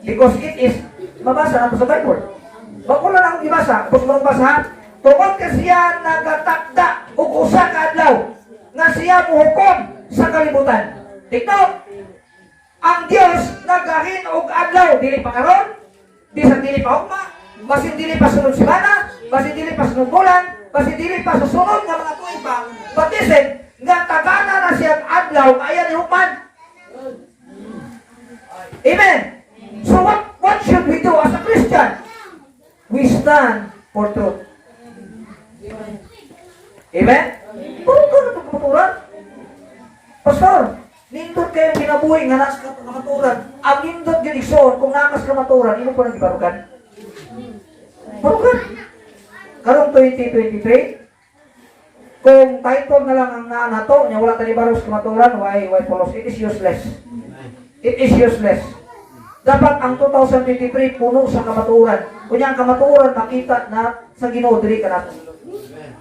Because it is mabasa nato sa Bible. Bako lang akong gibasa, gusto mo basa, ha? Tungod kay siya nagatakda og usa ka adlaw nga siya mohukom sa kalibutan. Tignan, ang Dios nagahin og adlaw dili pa karon, bisan dili pa ugma, basin dili pa sunod semana, basin dili pa sunod bulan, basin dili pa sa sunod nga mga tuig pa, but listen, nga tagana na siyang adlaw kaya ni hukman. Amen. So what should we do as a Christian? We stand for truth. Amen? Puro ka na kamaturan. Pastor, nindot kayo kinabuhi nga nas kamaturan. Ang nindot gyud, igsoon, kung nakas kamaturan, imo pa nang gibarugan. Barugan. Karong 2023, kung title na lang ang naa nato, nya wala ta barog sa kamaturan, why pulos? It is useless. It is useless. Dapat ang 2023 puno sa kamatuoran. Kunya ang kamatuoran makita na sa Ginoo diri kanato.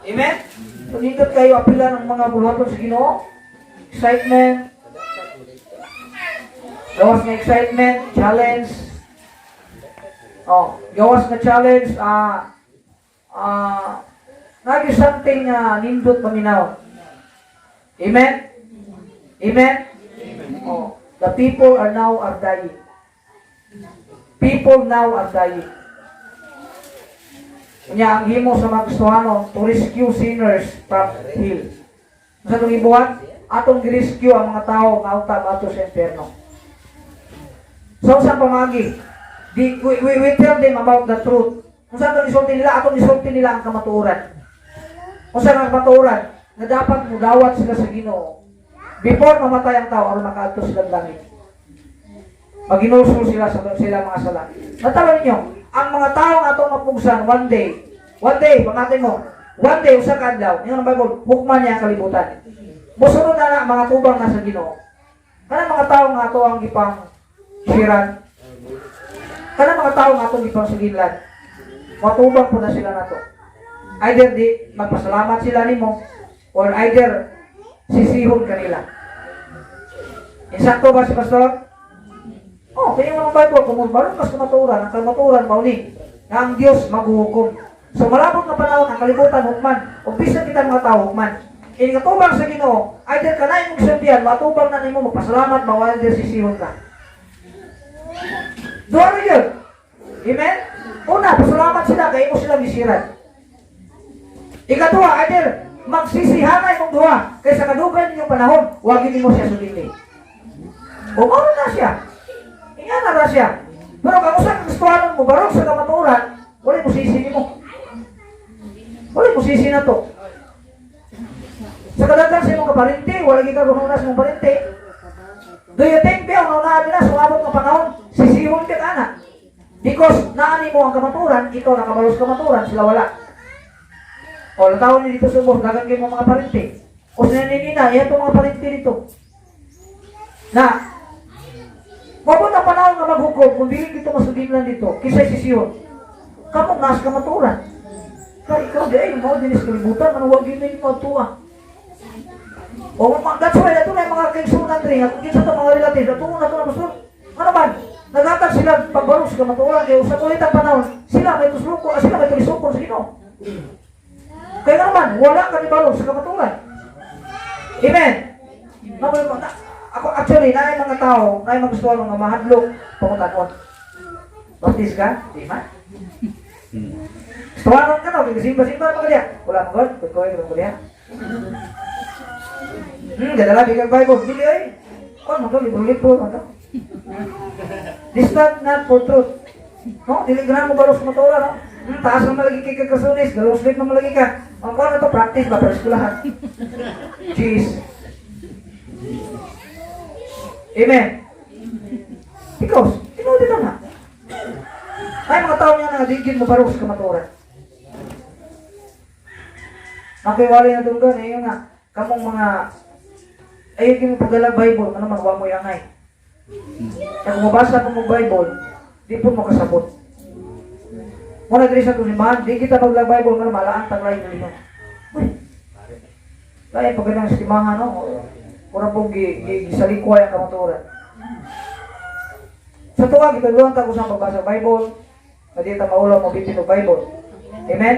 Amen? So nindot kayo apila ng mga buluhaton sa Ginoo. Excitement. Gawas nga excitement, challenge. Oh, gawas nga challenge, nagi something nindot paminaw. Amen? Amen? Oh, the people are now are dying. People now are dying. Nya ang himo sa mga Kristiyano to rescue sinners from hell. Sa atong ibuhat, atong gi-rescue ang mga tao nga unta moadto sa impyerno. So sa pamagi, we tell them about the truth. Kung sa atong isulti nila, atong isulti nila ang kamatuoran. Kung sa ang kamatuoran, na dapat mudawat sila sa Ginoo before mamatay ang tao aron makaadto sila langit. Maginulsol sila sa sila mga sala. Natawa ninyo, ang mga tao nga atong mapugsan one day, One day, pamati mo, one day, usa ka adlaw, ingon ang Bible, hukman niya ang kalibutan. Musunod na na mga tubang na sa Ginoo. Kanang mga tao nga ato ang gipang siran. Kanang mga tao nga atong gipang suginlan. Matubang po na sila nato. Either di magpasalamat sila nimo or either sisihon kanila. Insakto ba si Pastor? Oh, kaya mga Bible, kung marunong ka sa kamatuoran, ang kamatuoran mao ni nga ang Dios maghuhukom. So malabot nga panahon ang kalibutan hukman, ug bisan kita mga tao hukman. Ini katubang sa Ginoo, either kanay imong gisultian, matubang na nimo magpasalamat, mawala dir sisihon ka. Duha ra yun. Amen? Una, pasalamat sila kay imo silang gisiran. Ikaduha, either magsisihanay imong duha kay sa kadugay ninyong panahon, wag mo siya sugili. O mao na siya. Inga na ra siya. Pero kung usa ka Kristohanon mo barog sa kamatuoran, wala mo sisi nimo. Wala mo sisi na to. Sa kadaghan sa imong kaparente, wala gyud ka rununa sa imong parente. Do you think ba ang unaan nila sa umabot nga panahon, sisihon ka kana? Because naani mo ang kamatuoran, ikaw nakabalo sa kamatuoran, sila wala. O, lantawan ni dito sa ubos, dagan kayo mga parente. O sinaninina, yan itong mga parente dito. Na, mabot ang panahon nga maghukom, kung dili dito masugin dito, kisay sisiyon. Kamo nas kamatuoran. Kaya ikaw di ay, mao dinis kalibutan, ano wag yun yung matuwa. O, that's why, ito na yung mga kaigsunan rin, at kinsa ito mga relatives, ato na ito na pastor. Ano man, naghatag sila pagbarog sa kamatuoran, kaya sa kulit ang panahon, sila may tusluko, sila may tulisukon sa Ginoo. Kaya nga naman, wala ka ni barog sa kamatuoran. Amen. Ako actually, naay mga tao, naay mga gusto mga mahadlok pangutanon. Baptist ka? Di man. Gustuhanon ka no, kaya simba-simba pa ka diya. Wala mo God, kung kawin ka diya. Gadala bigag Bible. Dili ay. Kon mo to libro-libro mo to. This stand not for truth. No, dili ganahan mo barog sa matuoran, no? Taas na malagi kay kagkasunis, galong sleep na malagi ka. Ang kuan na to practice ba pero eskwelahan. Jeez. Amen. Because, tinuod dito na. Ay, mga tao niya na di mo barog sa kamatuoran. Nakiwali na dunggan, eh, yun nga, kamong mga, ay, yung mo pagdala Bible, ano man, wa mo angay. Kaya kung mabasa mo mo Bible, di po mo kasabot. Muna diri sa simbahan, di kita magla Bible, nga malaan taglay na lima. Uy, lain pag ganang simahan, no? Mura po gisalikway ang kamatuoran. Sa tuwa, gitudluan ta kung saan pagbasa Bible, na di ta maulaw mo bitin og Bible. Amen?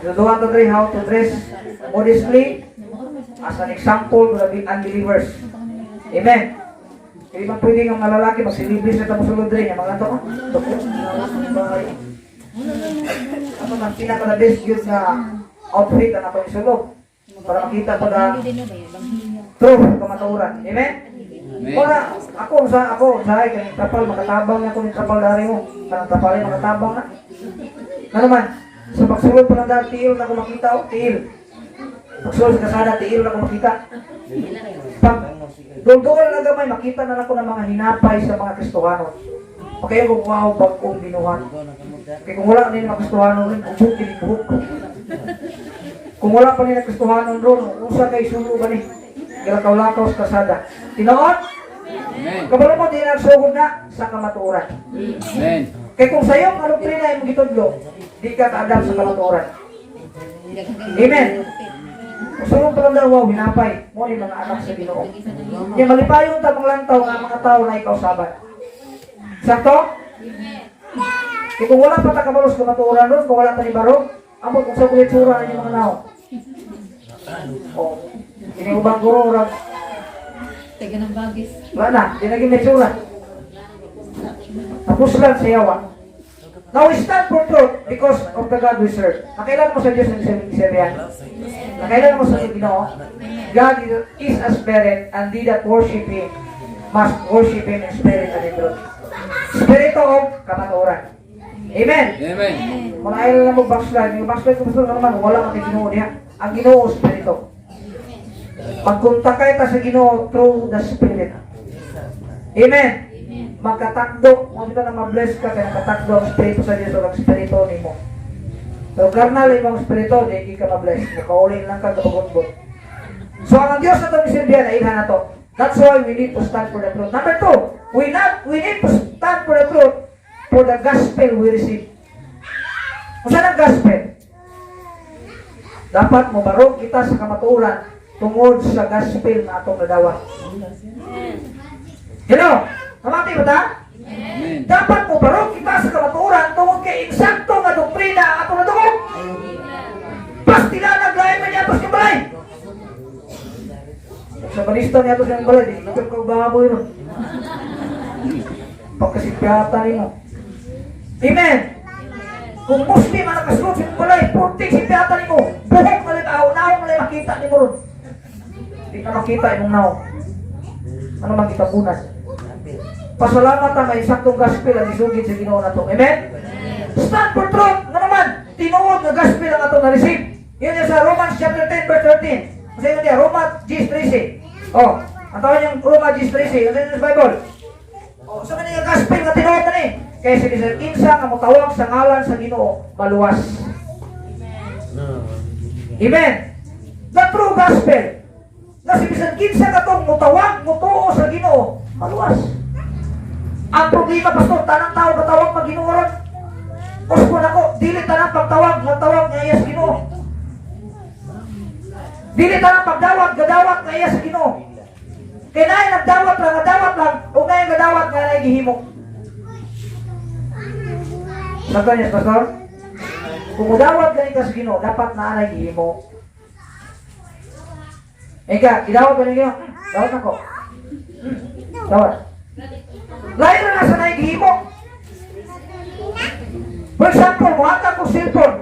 Gitudluan ta diri how to dress modestly as an example to the unbelievers. Amen? Kaya man pwede nga mga lalaki magsilibli sa tamo sulod diri, nga mga to. Tuko. Ano man pinaka the best yun nga outfit ang atong isulog para makita pa na truth kamatuoran. Amen? Amen. Wala, ako sa ay kaning trapal makatabang na ako ning trapal dari mo. Kanang trapal ay makatabang na. Ano man, sa pagsulod pa lang dahil tiil na ako makita oh, tiil. Pagsulod sa kasada, tiil na ako makita. Pag dulduol na gamay, makita na nako ng mga hinapay sa mga Kristohano. Kaya kung wow, bagong binuhat. Kaya kung wala nila mga Kristohano rin, ubok kini buhok. Kung wala pa nila Kristohano ron, usa kay sulo ba ni? Gilakaw-lakaw sa kasada. Tinuod? Amen. Kabalo mo, di nagsugod na sa kamatuoran. Amen. Kaya kung sa'yo, ang doktrina imong gitudlo, di ka kaadam sa kamatuoran. Amen. Kung sulong pa lang daw, wow, hinapay, mo ni mga anak sa Ginoo. Kaya malipayon ta mga lantaw nga mga tao na ikaw sabat. Sakto? Kaya kung wala pa ta kabalo sa kamatuoran ron, kung wala ta ni barog, amot kung sa kulit tsura na mga nao. O, ini ubang guro, rag, Taga ng bagis. wala na, di naging may tsura. Tapos lang sa yawa. Now we stand for truth because of the God we serve. Nakailan mo sa Diyos ng 77 yan? Nakailan mo sa Ginoo? God is a spirit and they that worship Him must worship Him in spirit and in truth. Spirito of kamatuoran. Amen. Amen. Kung ayaw lang mo backslide, yung backslide kung gusto naman, wala kang Ginoo niya. Ang Ginoo spirito. Magkontak ta sa Ginoo through the Spirit. Amen. Magkatakdo, kung kita na ma-bless ka, kaya nakatakdo ang Espiritu sa Diyos o ang Espiritu nimo. Pero karnal imong espiritu, di ka ma-bless. Mukauli lang ka kabagot. So ang Dios na itong isilbihan, nailhan na to. That's why we need to stand for the truth. Number two, we not we need to stand for the truth for the gospel we receive. Unsa ang gospel? Dapat mobarog kita sa kamatuoran tungod sa gospel na atong nadawat. Hello? Kamati ba ta? Amen. Dapat mobarog kita sa kamatuoran tungod kay insakto nga doktrina ang atong nadungog. Pastila naglain man niya sa balay. Sa balista niya sa balay, di ka kag baboy ron. Pagkasipyata nimo. Amen. Kung Muslim ang nakasulod sa imong balay, purting sipyata nimo, buhok na lang aw, naong na lang makita nimo ron. Di na makita imong naong. Ano man gitabunan? Pasalamat ang kay saktong gospel ang isugid sa Ginoo nato. Amen? Stand for truth. Nga naman, tinuod nga gospel ang atong na-receive. Yun yung sa Romans chapter 10 verse 13. Kasi yun niya, Roma 10:13. Oh, ang tawag niyang Roma 10:13. Ano yun sa Bible? Oh, sa kanila gospel nga tinuod na ni. Kaya si bisan kinsa nga motawag sa ngalan sa Ginoo, maluwas. Amen. The true gospel. Na si bisan kinsa katong motawag, motuo sa Ginoo, maluwas. Ang problema, pastor, tanang tao katawag pag Ginoo ron. Uspon ako, dili tanang pagtawag, nagtawag nga iya sa Ginoo. Dili tanang pagdawat, gadawat nga iya sa Ginoo. Kay naay nagdawat lang, gadawat lang, ug naay gadawat nga naay gihimo. Sabi niya, pastor, kung mudawat gani ka sa Ginoo, dapat naa nay gihimo. Ika, gidawat ba ni Ginoo? Dawat ako. Dawat. Lain na sa naay gihimo. For example, muhatag ko cellphone.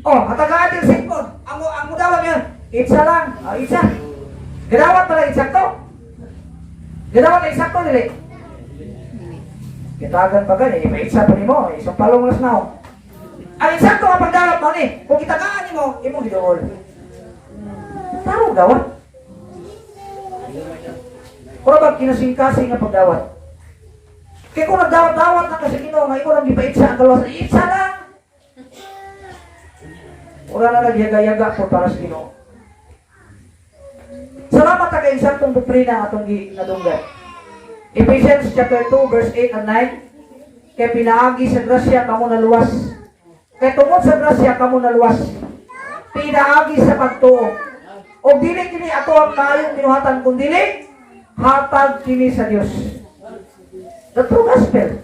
Oh, hatagaan din cellphone. Ang mudawat yun, itsa lang. Oh, itsa. Gidawat pala insakto. Gidawat na insakto dili. Kitagan pa gani, ipa itsa pa nimo, isang palong las naong. Ang insakto nga pagdawat mo ni, kung kitagaan nimo, imong giduol. Tarong dawat. Kung ba kinasingkasing nga pagdawat? Kaya kung nagdawat-dawat na kasi Ginoo nga imo lang gipaitsa ang gawas, itsa lang. Ura na nagyaga-yaga po para sa Ginoo. Salamat ta kay saktong doktrina ang atong nadunggan. Ephesians chapter 2 verse 8 and 9. Kay pinaagi sa grasya kamo naluwas. Kay tungod sa grasya kamo naluwas. Pinaagi sa pagtuo. O dili kini ato ang maayong binuhatan kun dili hatag kini sa Dios. The true gospel.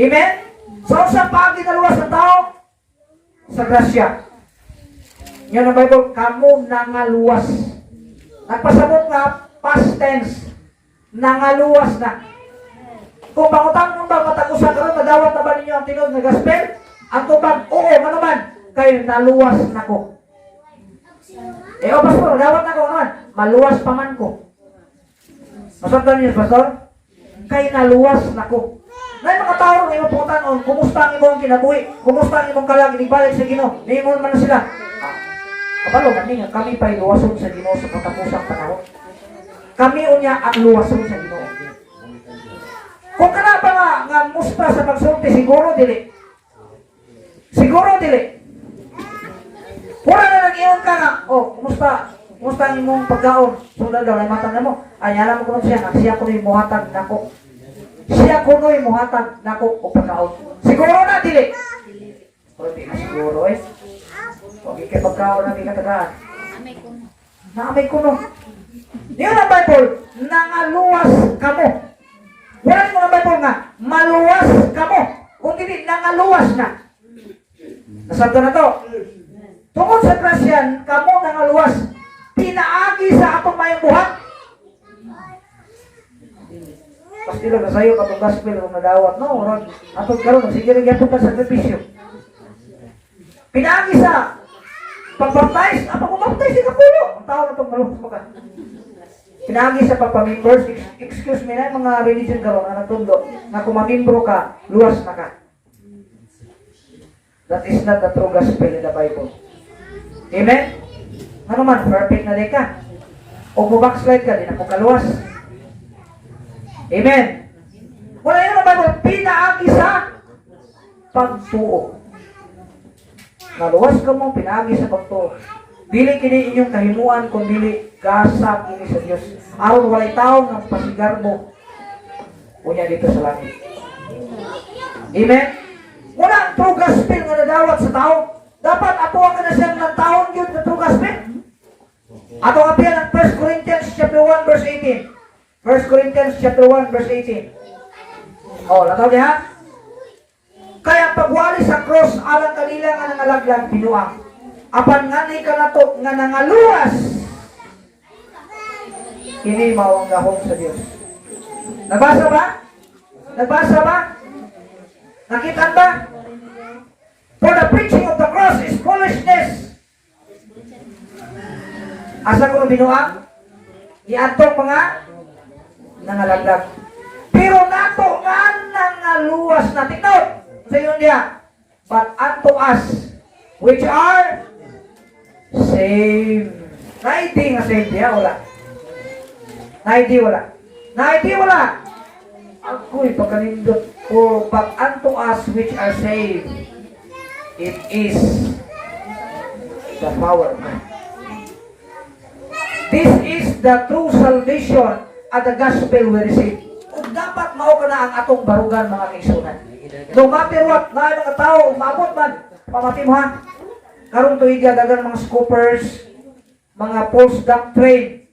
Amen? So, sa paagi naluwas ang tao? Sa grasya. Yan ang Bible, kamo nangaluwas. Nagpasabot nga past tense. Nangaluwas na. Kung pangutang mo ba matag usa karon, nadawat na ba ninyo ang tinuod nga gospel? Ang tubag, oo, ano man, kay naluwas na ko. Eh, oh, pastor, nadawat na ko naman. Maluwas pa man ko. Masabtan niyo, pastor? Kay naluwas na ko. Nay mga tao nga imong pangutan-on, kumusta ang imong kinabuhi? Kumusta ang imong kalag inigbalik sa Ginoo? Niingon man na sila. Ah, kabalo man ni nga kami pa'y luwason sa Ginoo sa katapusang panahon. Kami unya ang luwason sa Ginoo. Kung kana pa nga musta sa pagsulti, siguro dili. Siguro dili. Pura na nag-iyon ka nga, oh, kumusta? Kumusta ang imong pagkaon? Sundan daw, mata na mo. Ay, alam mo kuno siya, nga siya kuno'y muhatag nako. Siya kuno'y muhatag nako og pagkaon. Siguro na, dili. Pero di na siguro eh. Huwag kay pagkaon na di katagaan. Amay ko. Naamay kuno. Niyo na Bible, nangaluwas kamo. Wala mo na Bible nga, maluwas kamo. Kung dili, nangaluwas na. Nasabta na to. Tungod sa grasyan, kamo nangaluwas. Pinaagi sa atong mayong buhat. Pasti lang nasayo katong gospel kung nadawat. No, ron. Atong karon sige rin gyapon ka sakripisyo. Pinaagi sa pagbaptize, ah, pagbaptize ka pulo. Ang tao na itong maluwas ka. Pinaagi sa pagpamembers, excuse me na yung mga religion karon nga nagtundo, nga kung mamimbro ka, luwas na ka. That is not the true gospel in the Bible. Amen? Ano man, perfect na di ka. O mo backslide ka, di na po kaluwas. Amen? Wala yun ang Bible, pinaagi sa pagtuo. Naluwas ka mo, pinaagi sa pagtuo. Dili kini inyong kahimuan, kung dili gasa kini sa Dios. Aron walay tao nga pasigarbo unya dito sa langit. Amen? Muna ang true gospel nga nadawat sa tao. Dapat ato ang na siyang ng taon yun na true gospel. Ato ang apian ang 1 Corinthians chapter 1 verse 18. 1 Corinthians chapter 1 verse 18. Oh, lataw niya. Kaya ang pagwali sa cross alang kanila nga nangalaglag, binuang. Apan nganhi kanato nga nangaluwas, kini mao ang gahom sa Dios. Nabasa ba? Nabasa ba? Nakita ba? For the preaching of the cross is foolishness. Asa ko binuang? Niadtong mga nangalaglag. Pero nato nga nangaluwas na. Take note. Sa ingon niya. But unto us, which are saved. Naidi nga saved diya, wala. Naidi wala. Naidi wala. Ako'y pagkanindot. For but unto us which are saved, it is the power of God. This is the true salvation at the gospel we receive. Ug dapat mao ka na ang atong barugan, mga kaigsuonan. No matter what, na mga tao, umabot man, pamati mo ha, karong tuiga dagan mga scoopers, mga false doctrine,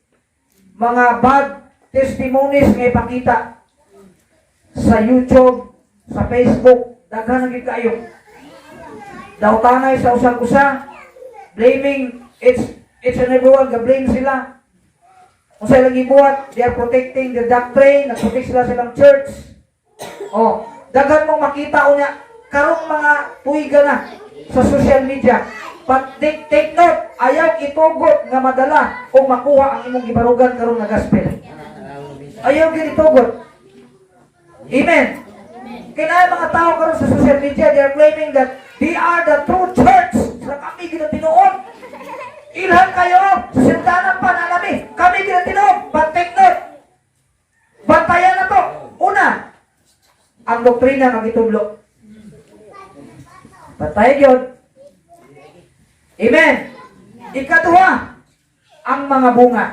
mga bad testimonies nga ipakita sa YouTube, sa Facebook, daghan na gid kaayo. Dawtanay sa usag-usa, blaming each and everyone, ga-blame sila. Kung sa ilang gibuhat, they are protecting the doctrine, nag-protect sila sa ilang church. Oh, daghan mong makita unya karong mga tuiga na sa social media. But take note, ayaw itugot nga madala o makuha ang imong gibarugan karon nga gospel. Ayaw gyud itugot. Amen. Kaya mga tao karon sa social media, they are claiming that they are the true church. Sa kami gid ang tinuod. Ilhan kayo sa sindanan pa na nami. Kami gid ang tinuod. But take note. Bantayan na to. Una, ang doktrina nga gitudlo. Bantayan yun. Amen. Ikaduha, ang mga bunga.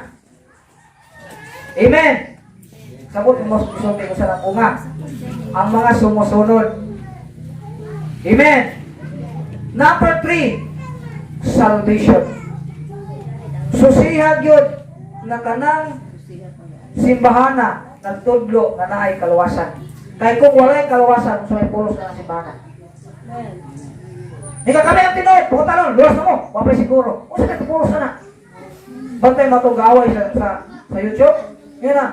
Amen. Sabot mo isulti ko sa bunga. Ang mga sumusunod. Amen. Number 3, salvation. Susiha gyud na kanang simbahana nagtudlo nga naay kaluwasan. Kay kung walay kaluwasan, sa may pulos na ang simbahana. Ika kami ang tinuod, buot talon, luwas na mo, wa pa'y siguro. Unsa kay pulos na na? Bantay matong gaaway sa YouTube. Yun na.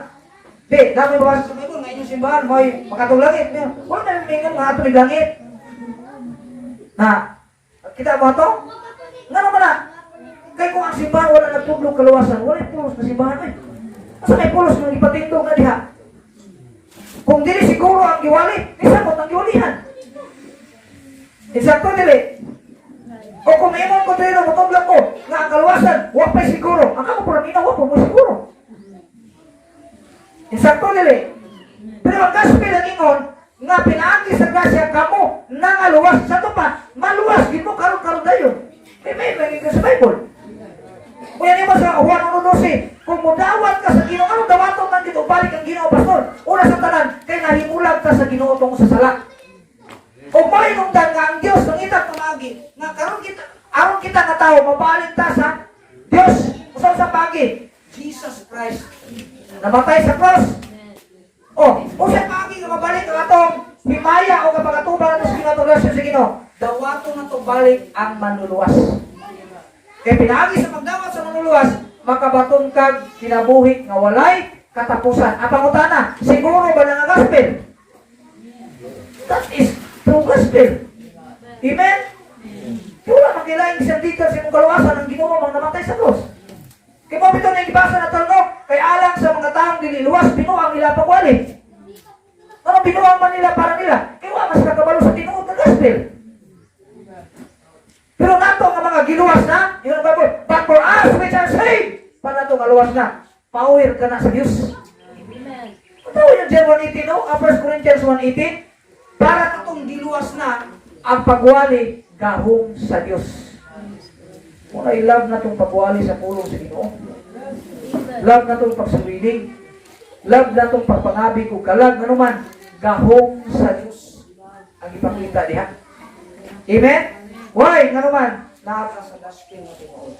Di, dami mabasa sa Bible nga inyong simbahan may makatong langit. Yun. Wala na mingon nga atong langit. Na, kita mo to? Nga naman na? Kay kung ang simbahan wala nagtudlong kaluwasan, wala pulos na simbahan oy. Asa may pulos nang ipatindog na diha? Kung dili siguro ang giwali, isabot ang giwalihan. Insakto dili. O kung maimon ko dili, mutudlong ko nga ang kaluwasan, wa pa'y siguro. Ang kamo puro minaw, wa pa mo siguro. Insakto dili. Pero ang gospel ang ingon nga pinaagi sa grasya kamo nangaluwas sa pa, maluwas gid mo karon karon dayon. May sa Bible. Kuya niyo sa Juan 1:12, kung mudawat ka sa Ginoo, anong dawaton man dito balik ang Ginoo, pastor? Una sa tanan, kay nahimulag ka sa Ginoo tungkol sa sala. O mainumdan nga ang Dios nangita pamaagi nga karon kita aron kita nga tao mabalik ta sa Dios. Usa sa paagi? Jesus Christ. Namatay sa cross. Oh, usa paagi nga mabalik ang atong himaya o kapag-atubang nato sa Ginoo, atong relasyon sa Ginoo. Dawaton nato balik ang manluluwas. Kay pinaagi sa pagdawat sa manluluwas, makabaton kag kinabuhi nga walay katapusan. Ang pangutana, siguro ba na nga gospel? That is true gospel. Amen? Wala makilaing isang detail sa imong kaluwasan ang Ginoo mang namatay sa krus. Kay mo bitaw na gibasa na no, kay alang sa mga taong dili luwas, binuang nila pagwali. Ano binuang man nila para nila? Kay wa mas kakabalo sa tinuod nga gospel. Pero nato nga mga giluwas na, yun ang Bible, but for us which are saved, para nato nga luwas na, power ka na sa Diyos. Amen. Ano yung John 1:18, no? Ang 1 Corinthians 1:18, para katong giluwas na, ang pagwali Gahom sa Dios. Muna i-love na itong pagwali sa pulong sa Ginoo. Love na itong pagsuwiling. Love na itong pagpangabig o kalag nga man, gahom sa Dios ang ipakita diha. Amen? Why? Nga naman, naa ka sa gospel nga tinuod.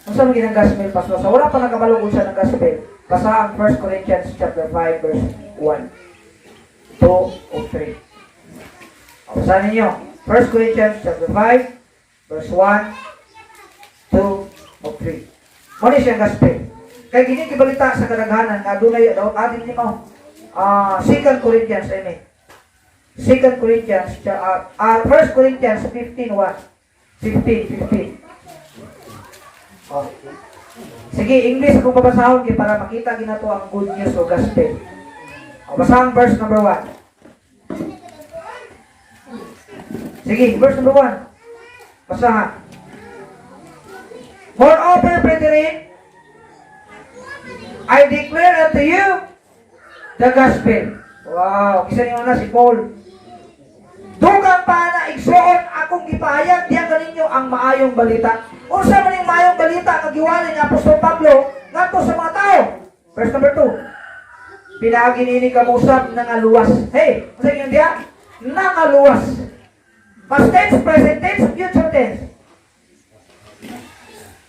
Unsa man ginang gospel, Pastor? Sa wala pa nakabalo kung sa ng gospel, basa ang 1 Corinthians chapter 5 verse 1, 2 o 3. O, basahin ninyo. 1 Corinthians chapter 5 verse 1, 2 o 3. Mao ni siyang gospel. Kay gini gibalita sa kadaghanan nga adunay daw adin nimo. 2 Corinthians, I mean. 2 Corinthians, 1 Corinthians 15:1. 15, 15. Oh. Sige, English akong babasahon kay para makita ginato ang good news o gospel. O, basahan verse number 1. Sige, verse number 1. Basahan. "Moreover, brethren, I declare unto you the gospel." Wow, kisa niyo na si Paul. "Dugang pa na, igsoon, akong gipahayag diha kaninyo ang maayong balita." Unsa man yung maayong balita nga giwali ni Apostol Pablo ngadto sa mga tao? Verse number 2. "Pinaagi niini kamo usab nangaluwas." Hey, unsa yung diha? Nangaluwas. Past tense, present tense, future tense.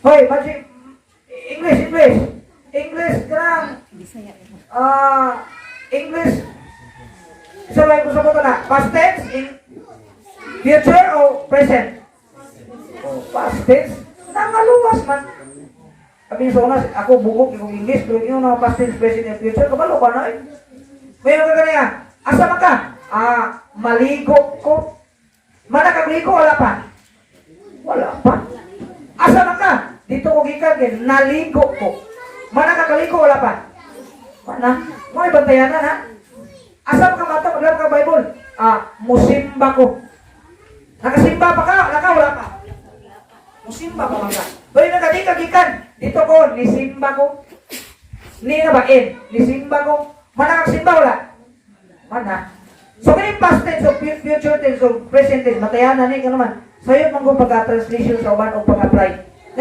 Hoy, magic English, English. English kanang Bisaya. English. Isa lang ko sa mo na. Past tense, in future o present? Oh, past tense. Nangaluwas man. Sabi sa una, ako bugok yung English, pero yung mga past tense, present, and future, kabalo ka na eh. May mga ganyan. Asa man ka? Ah, maligo ko. Mana kagligo, wala pa? Wala pa. Asa man ka? Dito ko gikan, kay naligo ko. Mana kakaligo, wala pa? Mana? Mo bantayanan ha? Asa man ka mato, maglaro ka Bible? Ah, musimba ko. Nakasimba pa ka? Naka, wala pa? Musimba pa man ka. Pero nagadi ka gikan, dito ko, nisimba ko. Ni na ba? N. Nisimba ko. Mana kang simba, wala? Mana? So, kini past tense o future tense o present tense, matayanan ni ka naman. Sayo man kung pagka-translation sa uban o pag-apply.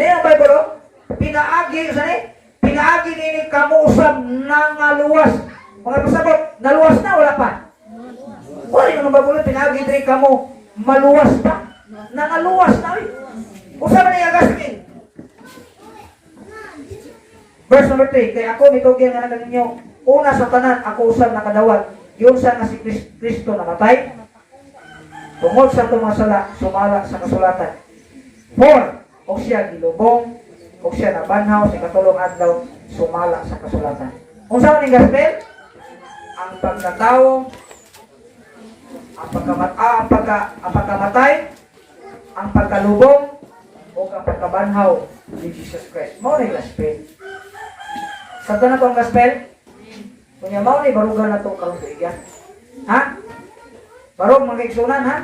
Na ang Bible, oh, pinaagi, sa ni? "Pinaagi nini kamo usab nangaluwas." Mga pasabot, naluwas na, wala pa? Wala yung Bible, pinaagi diri kamo maluwas pa. Nangaluwas na, oy. Usa man niya gospel? Verse number 3, "Kay ako mitugyan nga na ninyo, una sa tanan, ako usab nakadawat, yun sa nga si Kristo namatay, tungod sa atong mga sala, sumala sa kasulatan. 4, og siya gilubong, og siya nabanhaw sa ikatulong adlaw, sumala sa kasulatan." Unsa man ning gospel? Ang pagkatao, ang pagkamatay, ang pagkalubong, o ang pagkabanhaw ni Jesus Christ. Mao ni gospel. Sabta na to ang gospel? Kunya mao ni barugan na to karon tuiga. Ha? Barog mga kaigsunan, ha?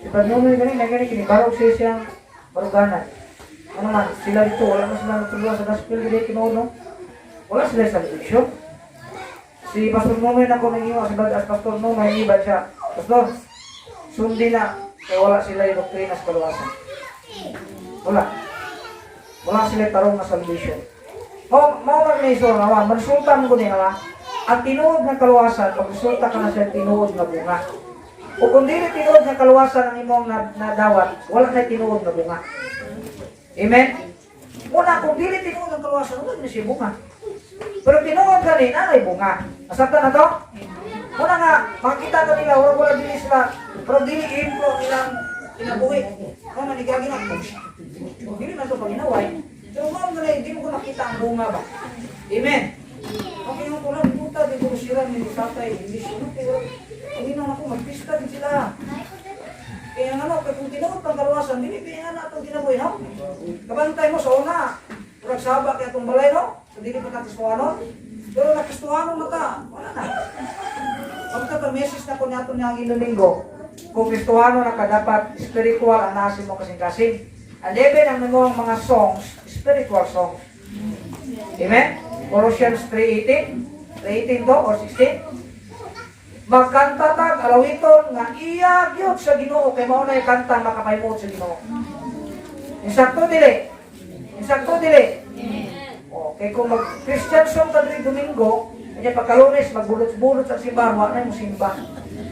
Si Brad Nonoy gani na gani kini barog siya siyang baruganan. Ano man, sila dito, wala man sila natuluan sa gospel dili tinuod, no? Wala sila sa salvation. Si Pastor Nonoy na ko nangiwa, si Brad as Pastor Nonoy, iba siya. "Pastor, sundi na, kay wala sila yung doktrina sa kaluwasan." Wala. Wala sila tarong na salvation. Mao mao man may so nga mansulta mo ko ni nga ang tinuod nga kaluwasan magresulta ka na sa tinuod nga bunga. O kung dili tinuod nga kaluwasan ang imong nadawat, wala na tinuod nga bunga. Amen? Muna, kung dili tinuod ang kaluwasan, wala na siya bunga. Pero tinuod gani, nanay bunga. Nasabtan na to? Muna nga, makita ka nila, wala wala dili sila, pero dili impro nilang kinabuhi. Kung manigagi na, dili man to paginaway. Pero mao nga hindi mo ko makita ang bunga ba? Amen? Okay yung ko lang, puta, di ko sila ni tatay, hindi siya, no, pero hindi na ako, magpista din sila. Kaya nga no, kaya kung tinuod pang kaluwasan, dili kaya nga na itong kinabuhi, no? Kabantay mo sa una, murag saba kaya itong balay, no? So, dili pa ka Kristohano. Pero na Kristohano mata, wala na. Pagka message na ko niya ito niya ang linggo, kung Kristohano na ka, dapat spiritual ang nasi mo kasing-kasing. And even ang imong mga songs, spiritual songs. Amen? Colossians 3:18? 3:18 to or 16? Magkanta tag alawiton nga iya gyud sa Ginoo kay mao na kanta makapahimuot sa Ginoo. Insakto dili. Insakto dili. Okay, kung mag Christian song ka diri Domingo, kanya pagka-Lunes magbulot-bulot ang simbahan, wa na yung simba.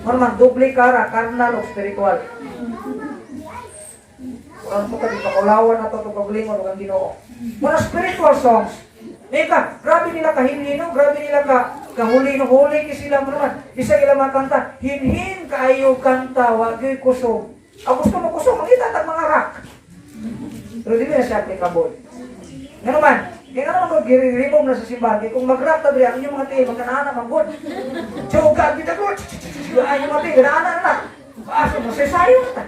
Mao man doble kara, carnal o spiritual. Wala mo ka pakulawan na to itong kagalingon ug ang Ginoo. Mga spiritual songs. Eka, grabe nila kahinhin, no? Grabe nila ka kahuli, no? Huli ki sila mo naman. Bisa ila mga kanta, hinhin kaayo kanta, wa gyud kusog. Ang gusto mo kusog, mangita tag mga rock. Pero dili na siya applicable. Nga naman, kaya nga naman kung giri-remove na sa simbahan, kaya kung mag-rock ta diri, ang inyong mga tiil, magkanana man gud. Tsuga, kita ko, ay yung mga tiil, ganana na. Asa mo, sayo na ta.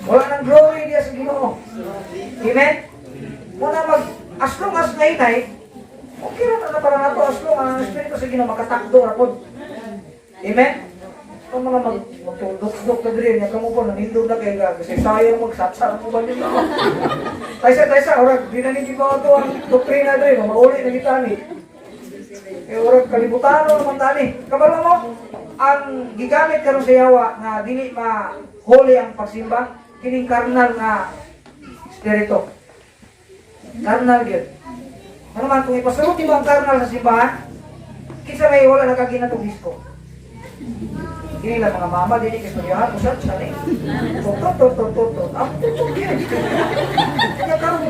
Wala nang glory diya sa Ginoo. Amen? Muna mag, as long as nainay, okay ra na para nato, as long ang Espiritu sa Ginoo makatakdo ra pod. Amen? Kung mga magtundok-dok na diri, nga kamo po, nanindog na kayo, kasi sayo magsatsa mo ba nito? Taysa, taysa, orag, di na ninyo ba ito ang doktrina diri, mauli na kita ni. Eh, orag, kalibutano naman tani. Kabalo mo, ang gigamit karon sa yawa nga dili ma holy ang pagsimba, kining karnal nga espiritu. Karnal gyud. Ano man kung ipasulot mo ang karnal sa simbahan, kinsa may wala nakagina tong disco. Kini lang mga mama dili kay storyahan mo sa ni. Tot tot tot tot tot. Ang tot gyud. Kaya karon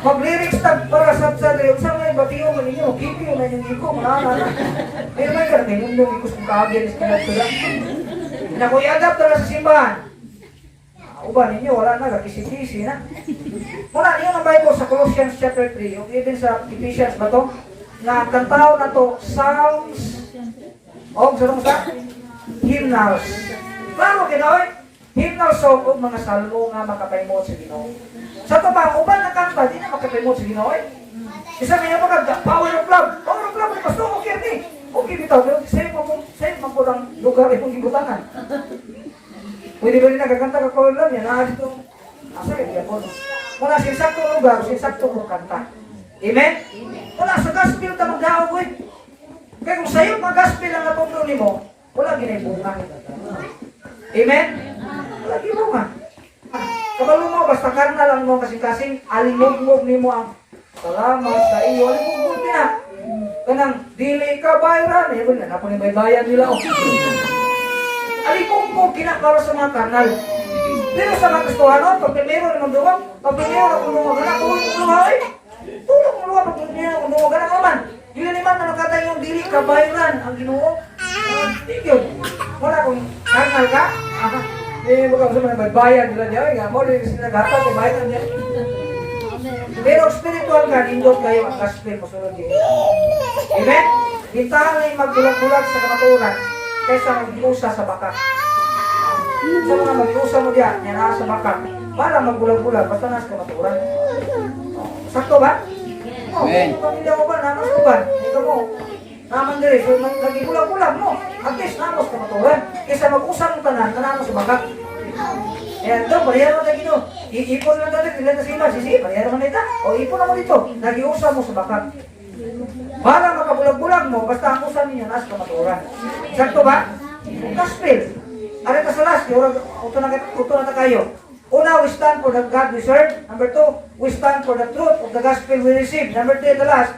mag lyrics tag para sa diri unsa may batiyo man ninyo, kipi na inyong iko, mga ana. Ay may ka tinundong iko sa kaagyan sa kinagtula. Na kung i-adapt na sa simbahan, uban ninyo, wala na, kisi-kisi na. Muna, niyo ang Bible sa Colossians chapter 3, yung even sa Ephesians ba to? Nga ang kantao na to, Psalms, o sa sa hymnals. Klaro kinoy, hymnal song o mga salmo nga makapaimot sa Ginoo. Sa to pa, ang uban na kanta, di na makapaimot sa Ginoo. Eh. Isa may mga power of love. Power of love, basta okay ni. Okay bitaw, pero sa'yo man po ang lugar imong gibutangan. Pwede ba rin nagkakanta ka power of love yan? Ah, dito. Asa kay diapon. Muna sa insaktong lugar, sa insakto kong kanta. Amen? Wala sa gospel ta magdaog eh. Kaya kung sa'yo mga gospel ang natudlo nimo, wala ginay bunga. Amen? Wala ginay bunga. Kabalo mo, basta karnal ang mo kasing-kasing, alimugmog nimo ang salamat sa iyo, alimugmog din. Kanang, dili ka bayran. Eh, wala na po ni baybayan nila. Oh. Alimugmog kina para sa mga karnal. Pero sa mga Kristohano, pag primero na magduwag, pag primero na kung luwag na, tulong mo luha eh. Tulong mo luha, pag primero kung luwag na, naman. Dili naman na nakatay yung dili ka bayran ang Ginoo. Ah, di yun. Wala kung karnal ka, aha. Eh, baka sa mga baybayan nila niya, ay nga mo, di sila naghatag, eh, bayan niya. Pero spiritual ka, nindot kayo ang gospel mosunod din. Amen? Bintahan na yung magbulag-bulag sa kamatuoran kaysa mag-usa sa baka. Sa mga mag-usa mo diya, yan naa sa baka. Para magbulag-bulag, basta nasa kamatuoran. Sakto ba? Oh, Amen. pamilya ko ba, namas ko ba? Ikaw mo, naman diri, so nagigulag-bulag mo. At least namos kamatuoran. Kaysa mag-usa mong tanan, tanamo sa baka. Ayan to, parehara man tayo Ginoo. Iipon lang tayo, ilan na sila, sisi, parehara man ita. O ipon na mo dito, nagiusa mo sa baka. Para makabulag-bulag mo, basta ang usa ninyo, nasa kamatuoran. Sakto ba? Gospel. Ano ka sa last? Uto na ta kayo. Una, we stand for the God we serve. Number two, we stand for the truth of the gospel we receive. Number three, the last,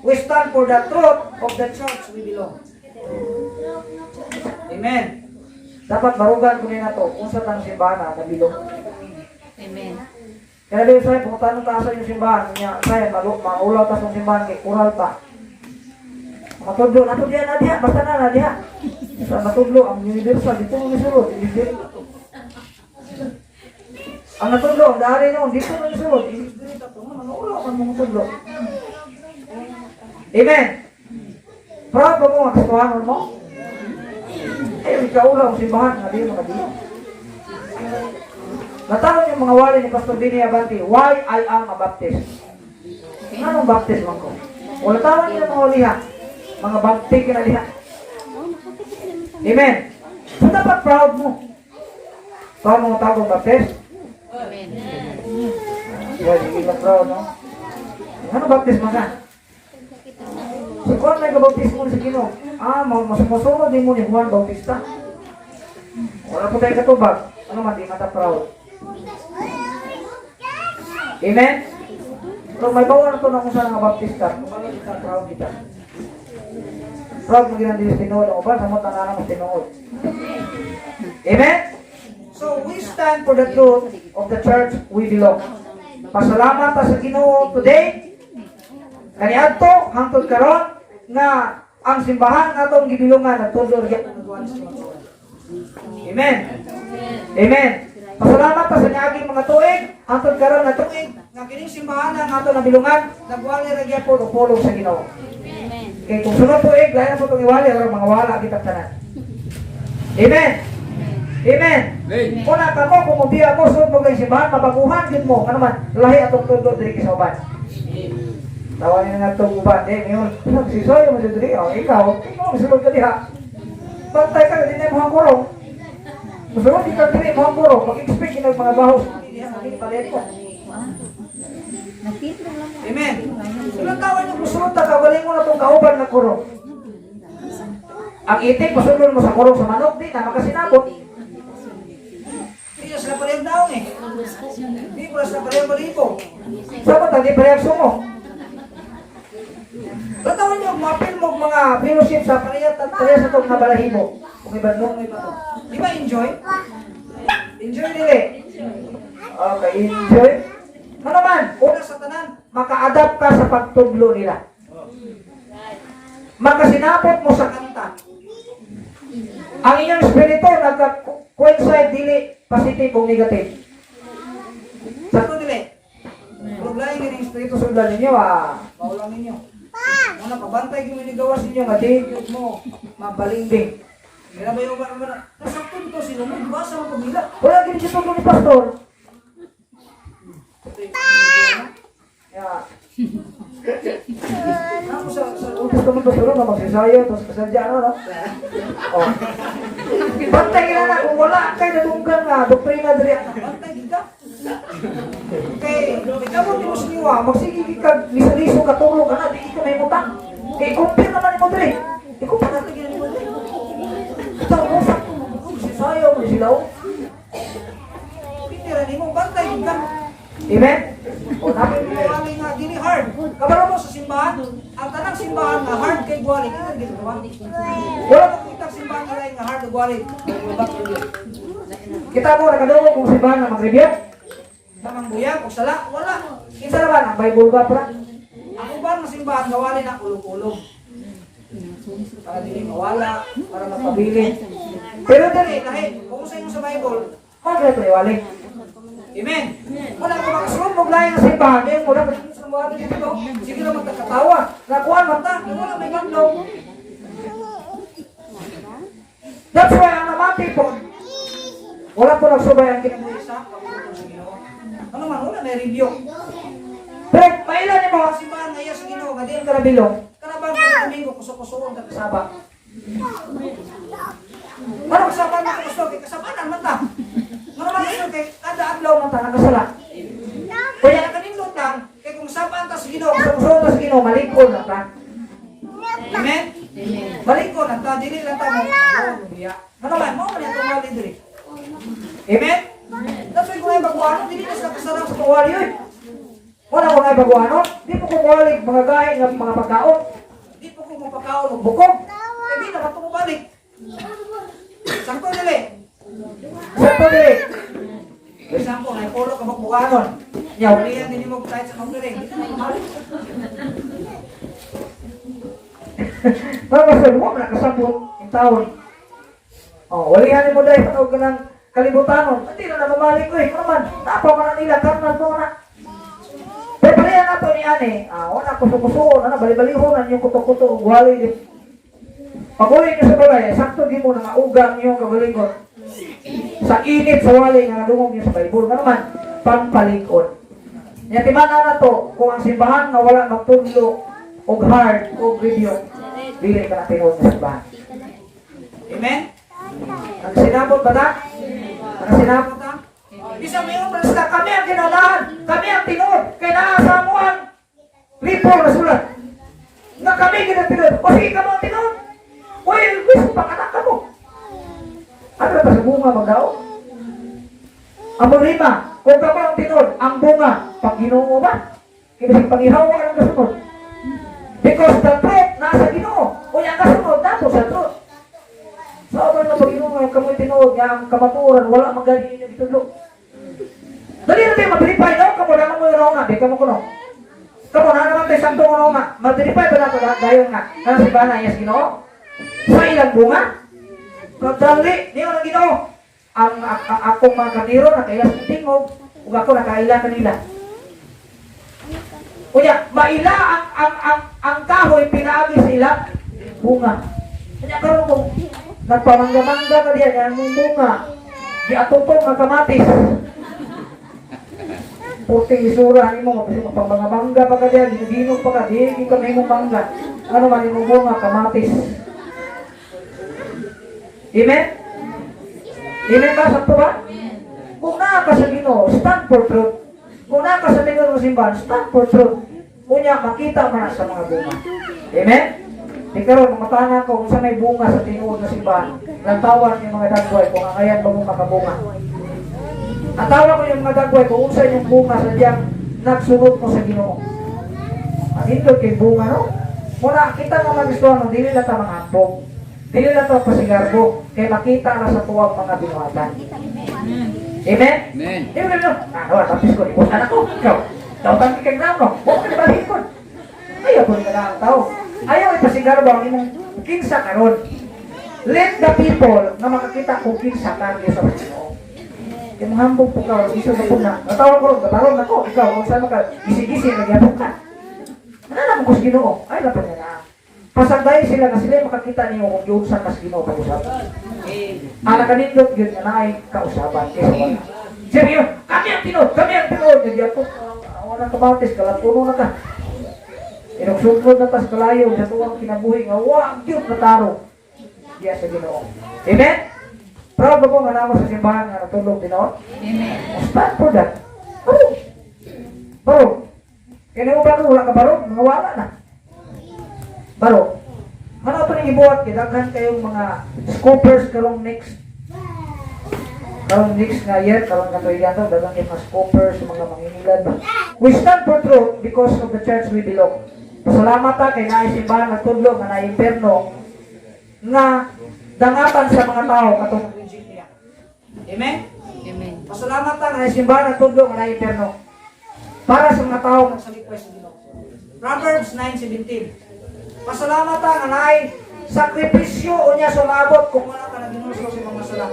we stand for the truth of the church we belong. Amen. Dapat barugan ko na to kung sa tang simbahan na nabilong. Amen. Kaya di sa pumunta nung taas yung simbahan niya, saya malu maulaw ta sa simbahan kay kural pa. Matudlo na to diya na diha, basta na na diha. Sa matudlo ang universal dito mo misulod, dito. Ang natudlo, ang dari noon, dito mo misulod, ibig dito to, maulaw man mo matudlo. Amen. Proud ba mo ang Kristohanon mo? Eh, ikaw ang simbahan, nga di mo nabilo. Natanong yung mga wali ni Pastor Bini Abante, "Why I am a Baptist?" Anong Baptist man ko? Wala tawag nila mga waliha. Mga Baptist kinaliha. Amen. So dapat proud mo. Proud mo tawag Baptist? Amen. Yeah, hindi lang proud, no? Ano Baptist man ka? Si Juan may kabautismo sa Ginoo. Ah, mas mosunod din mo ni Juan Bautista. Wala po tayo katubag. Ano man, di mata proud. Amen? Pero may bawa na ito na kung saan nga Baptista. Kung bakit kita proud kita. Proud mo ginang Diyos tinuod. O ba, sa mo tanganan mo tinuod. Amen? So, we stand for the truth of the church we belong. Pasalamat ta sa Ginoo today. Kaniadto hangtod karon nga ang simbahan nga atong gibilungan nagtudlo ra gyud. Amen. Amen. Pasalamat ta sa niaging mga tuig hangtod karon nga tuig nga kining simbahan nga ato nabilungan nagwali ra gyapon og pulong sa Ginoo. Amen. Kay kung sunod tuig lain na po itong iwali ora mga wala kitang tanan. Amen. Amen. Amen. Una ka mo, kung mubiya mo, sunod mo kay simbahan, mabaguhan din mo. Ano man, lahi atong tudlo diri sa uban. Tawa niya nga itong uban. Eh, ngayon, nagsisoy mo siya diri. Oh, ikaw, musulod ka diha. Bantay ka, hindi na mo ang kurong. Musulod di ka diri mo ang kurong. Mag-expect yun ang mga bahos. Hindi diha, hindi palit mo. Nagtitro lang. Amen. Ilang tawa niyo, musulod ta ka, galing mo na itong kauban na kurong. Ang itik, pasulod mo sa kurong sa manok, di na makasinabot. Hindi na sila parehang daong eh. Hindi pala sila parehang balibo. Sa mata, di parehang sumo. Tatawan niyo, mapil mo mga fellowship sa pareha at pareha sa itong nabalahibo. Kung iba nung iba to. Di ba enjoy? Enjoy dili. Okay, enjoy. Ano naman, una sa tanan, maka-adapt ka sa pagtuglo nila. Makasinapot mo sa kanta. Ang inyong espiritu nagka-coincide dili positive o negative. Sakto dili. Problema yung espiritu sundan ninyo ah. Maulang ninyo. Muna pabantay yung inigawas ninyo nga di gyud mo mabalingbing. Kaya ba yung mga nasakto nito sila mo basa mo pamilya. Wala gid dito ni pastor. Ya. Ako sa utos ko man pastor na magsisayo tapos kasadya ano no. Oh. Bantay ka na kung wala kay nadunggan nga doktrina diri bantay gid ka. Kay ikaw mo sa niwa, magsige ka liso-liso ka tulog ka na, di ka may mutang. Kay compare naman nimo diri. I-compare na lagi nimo diri. Ito mo sa sayo mo sila oh. Pinira nimo bantay gid ka. Amen? O napit mo wali nga dili hard. Kabalo mo sa simbahan, ang tanang simbahan nga hard kay gwali, kinahanglan gid ba? Wala mo kitang simbahan nga lain nga hard og gwali. Kita mo nakadungog kung simbahan nga magribya. Tamang buyag o sala, wala. Kinsa naman ang Bible ba pra? Ang uban nga simbahan nga wali na ulog-ulog. Para dili mawala, para mapabilin. Pero dili lahi, kung sa inyo sa Bible, magre to wali. Amen. Wala ko makasulod mo lain nga simbahan, ngayon mo na sa mga dito. Sige na magkakatawa. Nakuan man ta, wala may gandong. That's why ang namati po, wala po nagsubay ang kinabuhi sa pagtuturo sa Ginoo. Ano man, wala may review. Pero mailan ni mga simbahan nga iya sa Ginoo nga diin ka nabilong, kanabang ka Domingo kusok-kusoon ka kasaba. Ano kasaba na gusto kay kasabanan man ta. Ano man gusto kay kada adlaw man ta nakasala. Kaya nakanindot lang kay kung sabaan ta sa Ginoo, kusok-kusoon ta sa Ginoo, malikon na ta. Amen? Malikon na ta, dili lang ta mo. Ano man, mo man itong mali diri. Amen? That's why kung ay baguanon, dili na sila kasarang sa pagwali oy. Wala ko na baguanon, di po ko muwali mga gahi nga mga pagkaon. Di po ko mapakaon og bukog. Eh di na ba balik. Sakto dili. Sakto dili. For example, ay polo ka magbukanon. Nya ulihan din mo kahit sa magpiring. Di na mabalik. Para sa mo na kasabot ang taon. Oh, walihan mo dahil pag ka ng kalibutanon. Hindi na namamalik ko eh. Ano man, tapaw ka na nila, karnan mo na. Pero pareha na to ni Ane. Ah, wala kuso-kusoon, ano, bali-balihon, ang yung kuto-kuto, wali. Pag-uli niyo sa balay, sakto gid mo na maugang yung kagalingon. Sa init sa wali nga nadungog niyo sa Bible. Ano man, pampalikon. Nya timana na to, kung ang simbahan nga wala magtudlo og hard og review, dili ka na tinuod sa simbahan. Amen? Ang sinabot ba ta? Ang sinabot ta? Bisa mayon pa sila, kami ang kinalahan, kami ang tinuod, kay naa sa amuang libro na sulat. Nga kami ginatinuod. Pang-anak ka mo. Ano ba sa bunga magdao? Ang problema, kung kamo ang tinuod, ang bunga, pang Ginoo ba? Kaya panghihawa ang kasunod. Because the truth nasa Ginoo. Unya ang kasunod nato sa truth. Sa so, man nga Ginoo kamoy tinuod nga ang kamatuoran wala man gani inyo gitudlo. Dali na tayo ma-verify, no? Kamo naman mo yung nga, di kamo kuno. Kamo na naman tayo santong nga nga. Ma-verify ba nato lahat dayon nga? Kanang si Bana, yes Ginoo? Sa ilang bunga? Kadali, niyo ang Ginoo. Ang akong mga karnero nakaila sa tingog, ug ako nakaila kanila. Unya, maila ang kahoy pinaagi sa ila bunga. Unya karon kung nagpamangga-mangga ka diyan, yan mong bunga, giatutong nga kamatis. Puting isura nimo, kasi magpamangga-mangga pa ka diyan, ginog pa ka, di di ka mahimong mangga. Ano man imong bunga, kamatis. Amen? Amen ba? Sakto ba? Kung naa ka sa Ginoo, stand for truth. Kung naa ka sa tinuod ng simbahan, stand for truth. Unya, makita man na sa mga bunga. Amen? Di karon mamatanan ko kung sa may bunga sa tinuod na simbahan. Lantawan yung mga dagway kung angayan ba mo makabunga. Ang tawag ko yung mga dagway kung unsa yung bunga sa diyang nagsunod mo sa Ginoo. Ang hindot kay bunga, no? Muna, kita nga mga Kristiyano, dili lang ta mga ambog. Dili lang ta pasigarbo, kay makita na sa tuwang mga binuhatan. Amen? Amen. Di ba no? Ah, wala, tapos ko, ibutan ako. Ikaw, dautan ka kay no? Huwag ka nabalhin ko. Ayaw po nga ang tao. Ayaw ipasigarbo ang imong kinsa karon. Let the people nga makakita kung kinsa ka sa Ginoo. Kay mga hambog po ka, iso na po na. Natawag ko, gabarong ako, ikaw, kung saan ka, gisi-gisi, nagyabok ka. Ano naman ko sa Ginoo? Ay, lapit na na. Pasagday sila na sila makakita niyo kung yung sa kas Ginoo pag-usap. Ang nakanindot yun nga naay kausaban kaysa wala. Seryo, kami ang tinuod, kami ang tinuod. Nagyapok, wala ka batis, kalapuno na ka. Inugsulod na tas kalayo, sa tuwang kinabuhi nga, wa gyud nataro. Diya sa Ginoo. Amen? Proud ba ko nga namo sa simbahan nga natulog tinuod? Amen. Stand for that. Barog. Barog. Kaya mo barog, wala ka barog, mga wala na. Barog. Ano ito ning ibuhat? Kaya kayong mga scopers karong next nga year, karong katuigan to, daghan kayong mga scopers, mga manginilad ba. We stand for truth because of the church we belong. Pasalamat ta kay naay simbahan nagtudlo nga naay imperno nga dangatan sa mga tao katong reject niya. Amen? Amen. Pasalamat ta nga simbahan nagtudlo nga naay imperno para sa mga tao nga nagsalipay sa Ginoo. Proverbs 9:17. Pasalamat ta nga naay sakripisyo unya sumabot kung wala ka naginulso sa mga sala.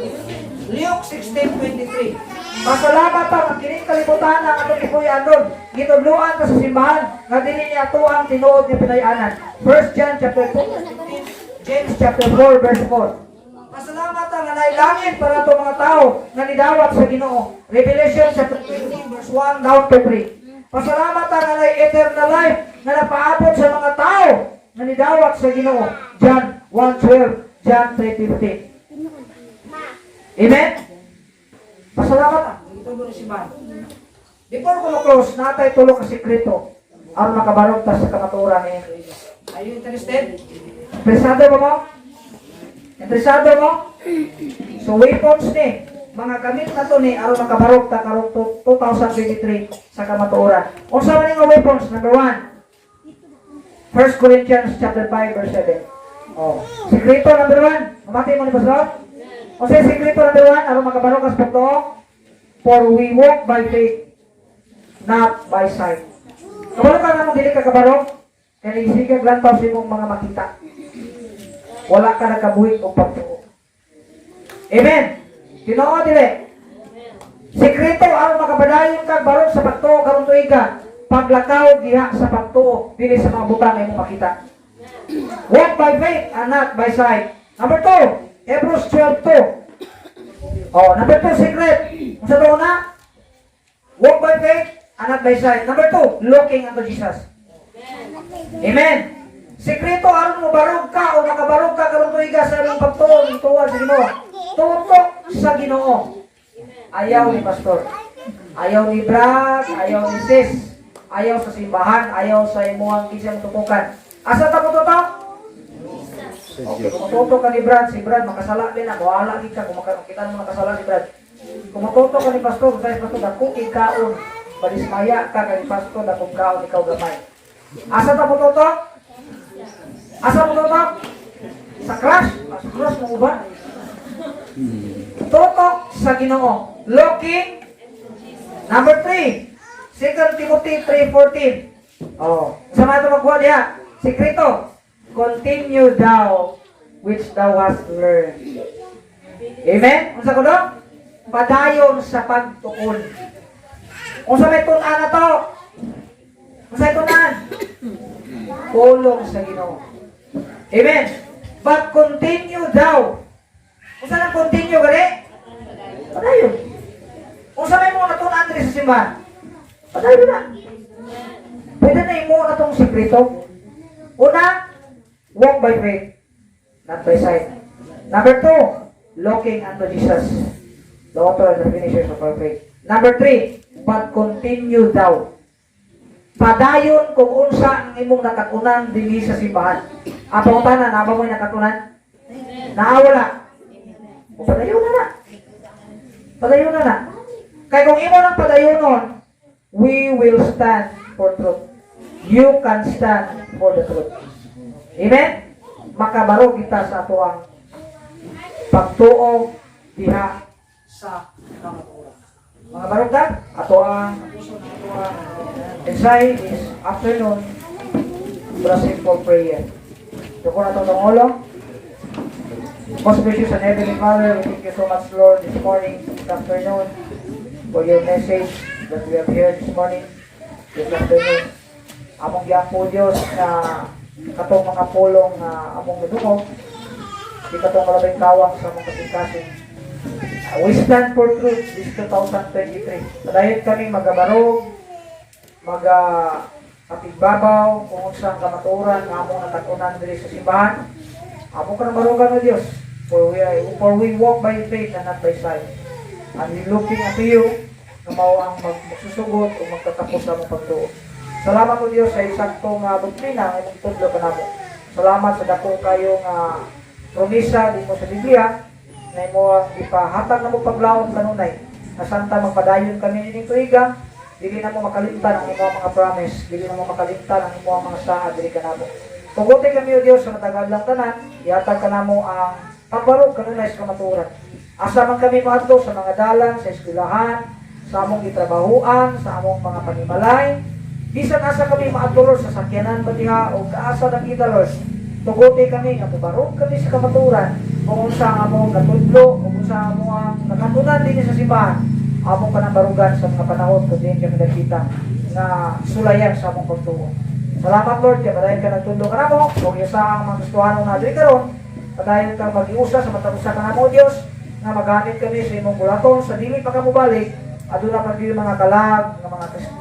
Luke 16:23. Pasalamat ta nga kining kalibutan ang atong gipuy-an ron. Gitudloan ta sa simbahan nga dili niya atuang tinuod nga pinayanan. 1 John chapter 2 verse 15, James chapter 4 verse 4. Pasalamat ta nga naay langit para ato mga tao nga nidawat sa Ginoo. Revelation chapter 20 verse 1 down to 3. Pasalamat ta nga naay eternal life nga napaabot sa mga tao nga nidawat sa Ginoo. John 1:12, John 3:15. Amen? Pasalamat ah. Ito ni simbahan. Before ko ma-close, natay tulo ka sikreto aron makabarog ta sa kamatuoran ni. Are you interested? Interesado ba mo? Interesado mo? So weapons ni mga gamit na to ni aron makabarog ta karong 2023 sa kamatuoran. Unsa man nga weapons? Number 1. 1 Corinthians chapter 5 verse 7. Oh, sikreto number 1. Mamati mo ni Pastor? Unsa yung sikreto number 1 aron makabarog ka sa pagtuo? For we walk by faith, not by sight. Kabalo ka namang dili ka kabarog? Kaya sige lantaw sa imong mga makita. Wala ka nakabuhi og pagtuo. Amen. Tinuod dili. Sikreto aron makapadayon ka barog sa pagtuo karong tuiga. Paglakaw diha sa pagtuo dili sa mga butang nga imong makita. Walk by faith and not by sight. Number 2, Hebrews 12:2. Oh, number 2 secret. Unsa to una? Walk by faith and not by sight. Number 2, looking unto Jesus. Amen. Sikreto aron mo barog ka o makabarog ka karong tuiga sa imong pagtuo ng tuwa sa Ginoo. Tutok sa Ginoo. Ayaw ni pastor. Ayaw ni Brad, ayaw ni sis. Ayaw sa simbahan, ayaw sa imuhang isang tutukan. Asa ta mo tutok? Sa Okay, Diyos. kung matuto ka ni Brad, si Brad makasala din na, mawala gid ka kung makita mo nakasala si Brad. Kung matuto ka ni Pastor, sa Pastor dako ikaon, madismaya ka kay Pastor dakong kaon ikaw gamay. Asa ta motuto? Asa motuto? Sa crush? Ah, sa crush mo ba? Tutok sa Ginoo. Looking. Number 3. 2 Timothy 3:14. Oh, sa mga ito magkuha diha. Sekreto. Continue thou which thou hast learned. Amen? Unsa ko do? Padayon sa pagtuon. Unsa may tun-an na to? Unsa may tun-an? Pulong sa Ginoo. Amen. But continue thou. Unsa nang continue gani? Padayon. Unsa may mo natun-an diri sa simbahan? Padayon na. Pwede na imo na tong sekreto. Una, walk by faith, not by sight. Number two, looking unto Jesus, the author and the finisher of our faith. Number three, but continue thou. Padayon kung unsa ang imong nakatunan dinhi sa simbahan. Ang pangutana, naa ba mo'y nakatunan? Naa wala. O padayon na na. Padayon na na. Kay kung imo nang padayonon, we will stand for truth. You can stand for the truth. Amen? Makabarog kita sa atoang pagtuo diha sa kamatuoran. Mga barog ta, ato ang puso ng ato ang mensahe this afternoon for a simple prayer. Duko na ito ulo. Most gracious and Heavenly Father, we thank you so much, Lord, this morning, this afternoon, for your message that we have heard this morning, this afternoon. Among giampo, Diyos, na katong mga pulong nga among nadungog, di katong malabing kawang sa among kasing-kasing. We stand for truth this 2023. Padayon kami magabarog, maga kapigbabaw, kung unsa ang kamatuoran nga among nakatunan diri sa simbahan. Amo ka ng barugan o Diyos, for we walk by faith and not by sight. And we looking unto you, nga mao ang magsusugot o magtatapos sa among pagtuo. Salamat o Diyos sa eksakto nga doktrina nga imong tudlo kanamo. Salamat sa dako kayo nga promisa dimo sa Biblia na imo ang ipahatag namo paglaom kanunay. Na samtang magpadayon kami nining tuiga, dili na mo makalimtan ang imong mga promise, dili na mo makalimtan ang imong mga saad dili kanamo. Tuguti kami o Diyos sa matag adlang tanan, ihatag kanamo ang pagbarog kanunay sa kamatuoran. Asa man kami moadto sa mga dalan, sa eskwelahan, sa among gitrabahuan, sa among mga panimalay, bisan asa kami maadto, Lord, sa sakyanan ba diha o kaasa nakita, Lord. Tuguti kami nga mubarog kami sa kamatuoran kung unsa ang among natudlo, kung unsa ang among nakatunan dinhi sa simbahan, among kanang barugan sa mga panahon kung diin kami nakita nga sulayan sa among pagtuo. Salamat, Lord, kay padayon ka nagtudlo kanamo, kung isa ang mga Kristohano na diri karon, padayon kang mag-iusa sa matag usa kanamo, Dios, nga magamit kami sa imong bulaton sa dili pa ka mobalik, aduna pa gyud mga kalag, nga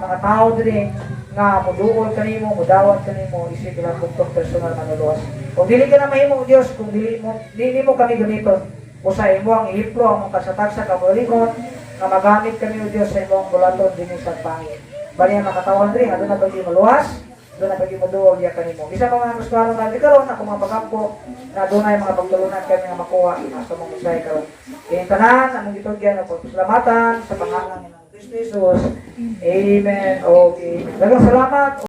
mga tao diri nga muduol kanimo, mudawat kanimo isip ilang bugtong personal manluluwas. Kung dili ka na mahimo, Dios, kung dili mo kami gamiton, usa imo ang ihiplo ang among kasatagsa kaugalingon nga magamit kami o Dios sa imong bulaton dinhi sa pangit. Bali ang makatawan diri, aduna pa gyud maluwas, aduna pa gyud moduol diya kanimo. Bisan pa mga Kristohano na diri karon, ako mga pagampo na dunay mga pagtulunan kami nga makuha sa among mensahe karon. Kaya tanan among gitugyan og pagpasalamatan sa pangalan ni Kristo Jesus. Amen. Okay. Daghang salamat.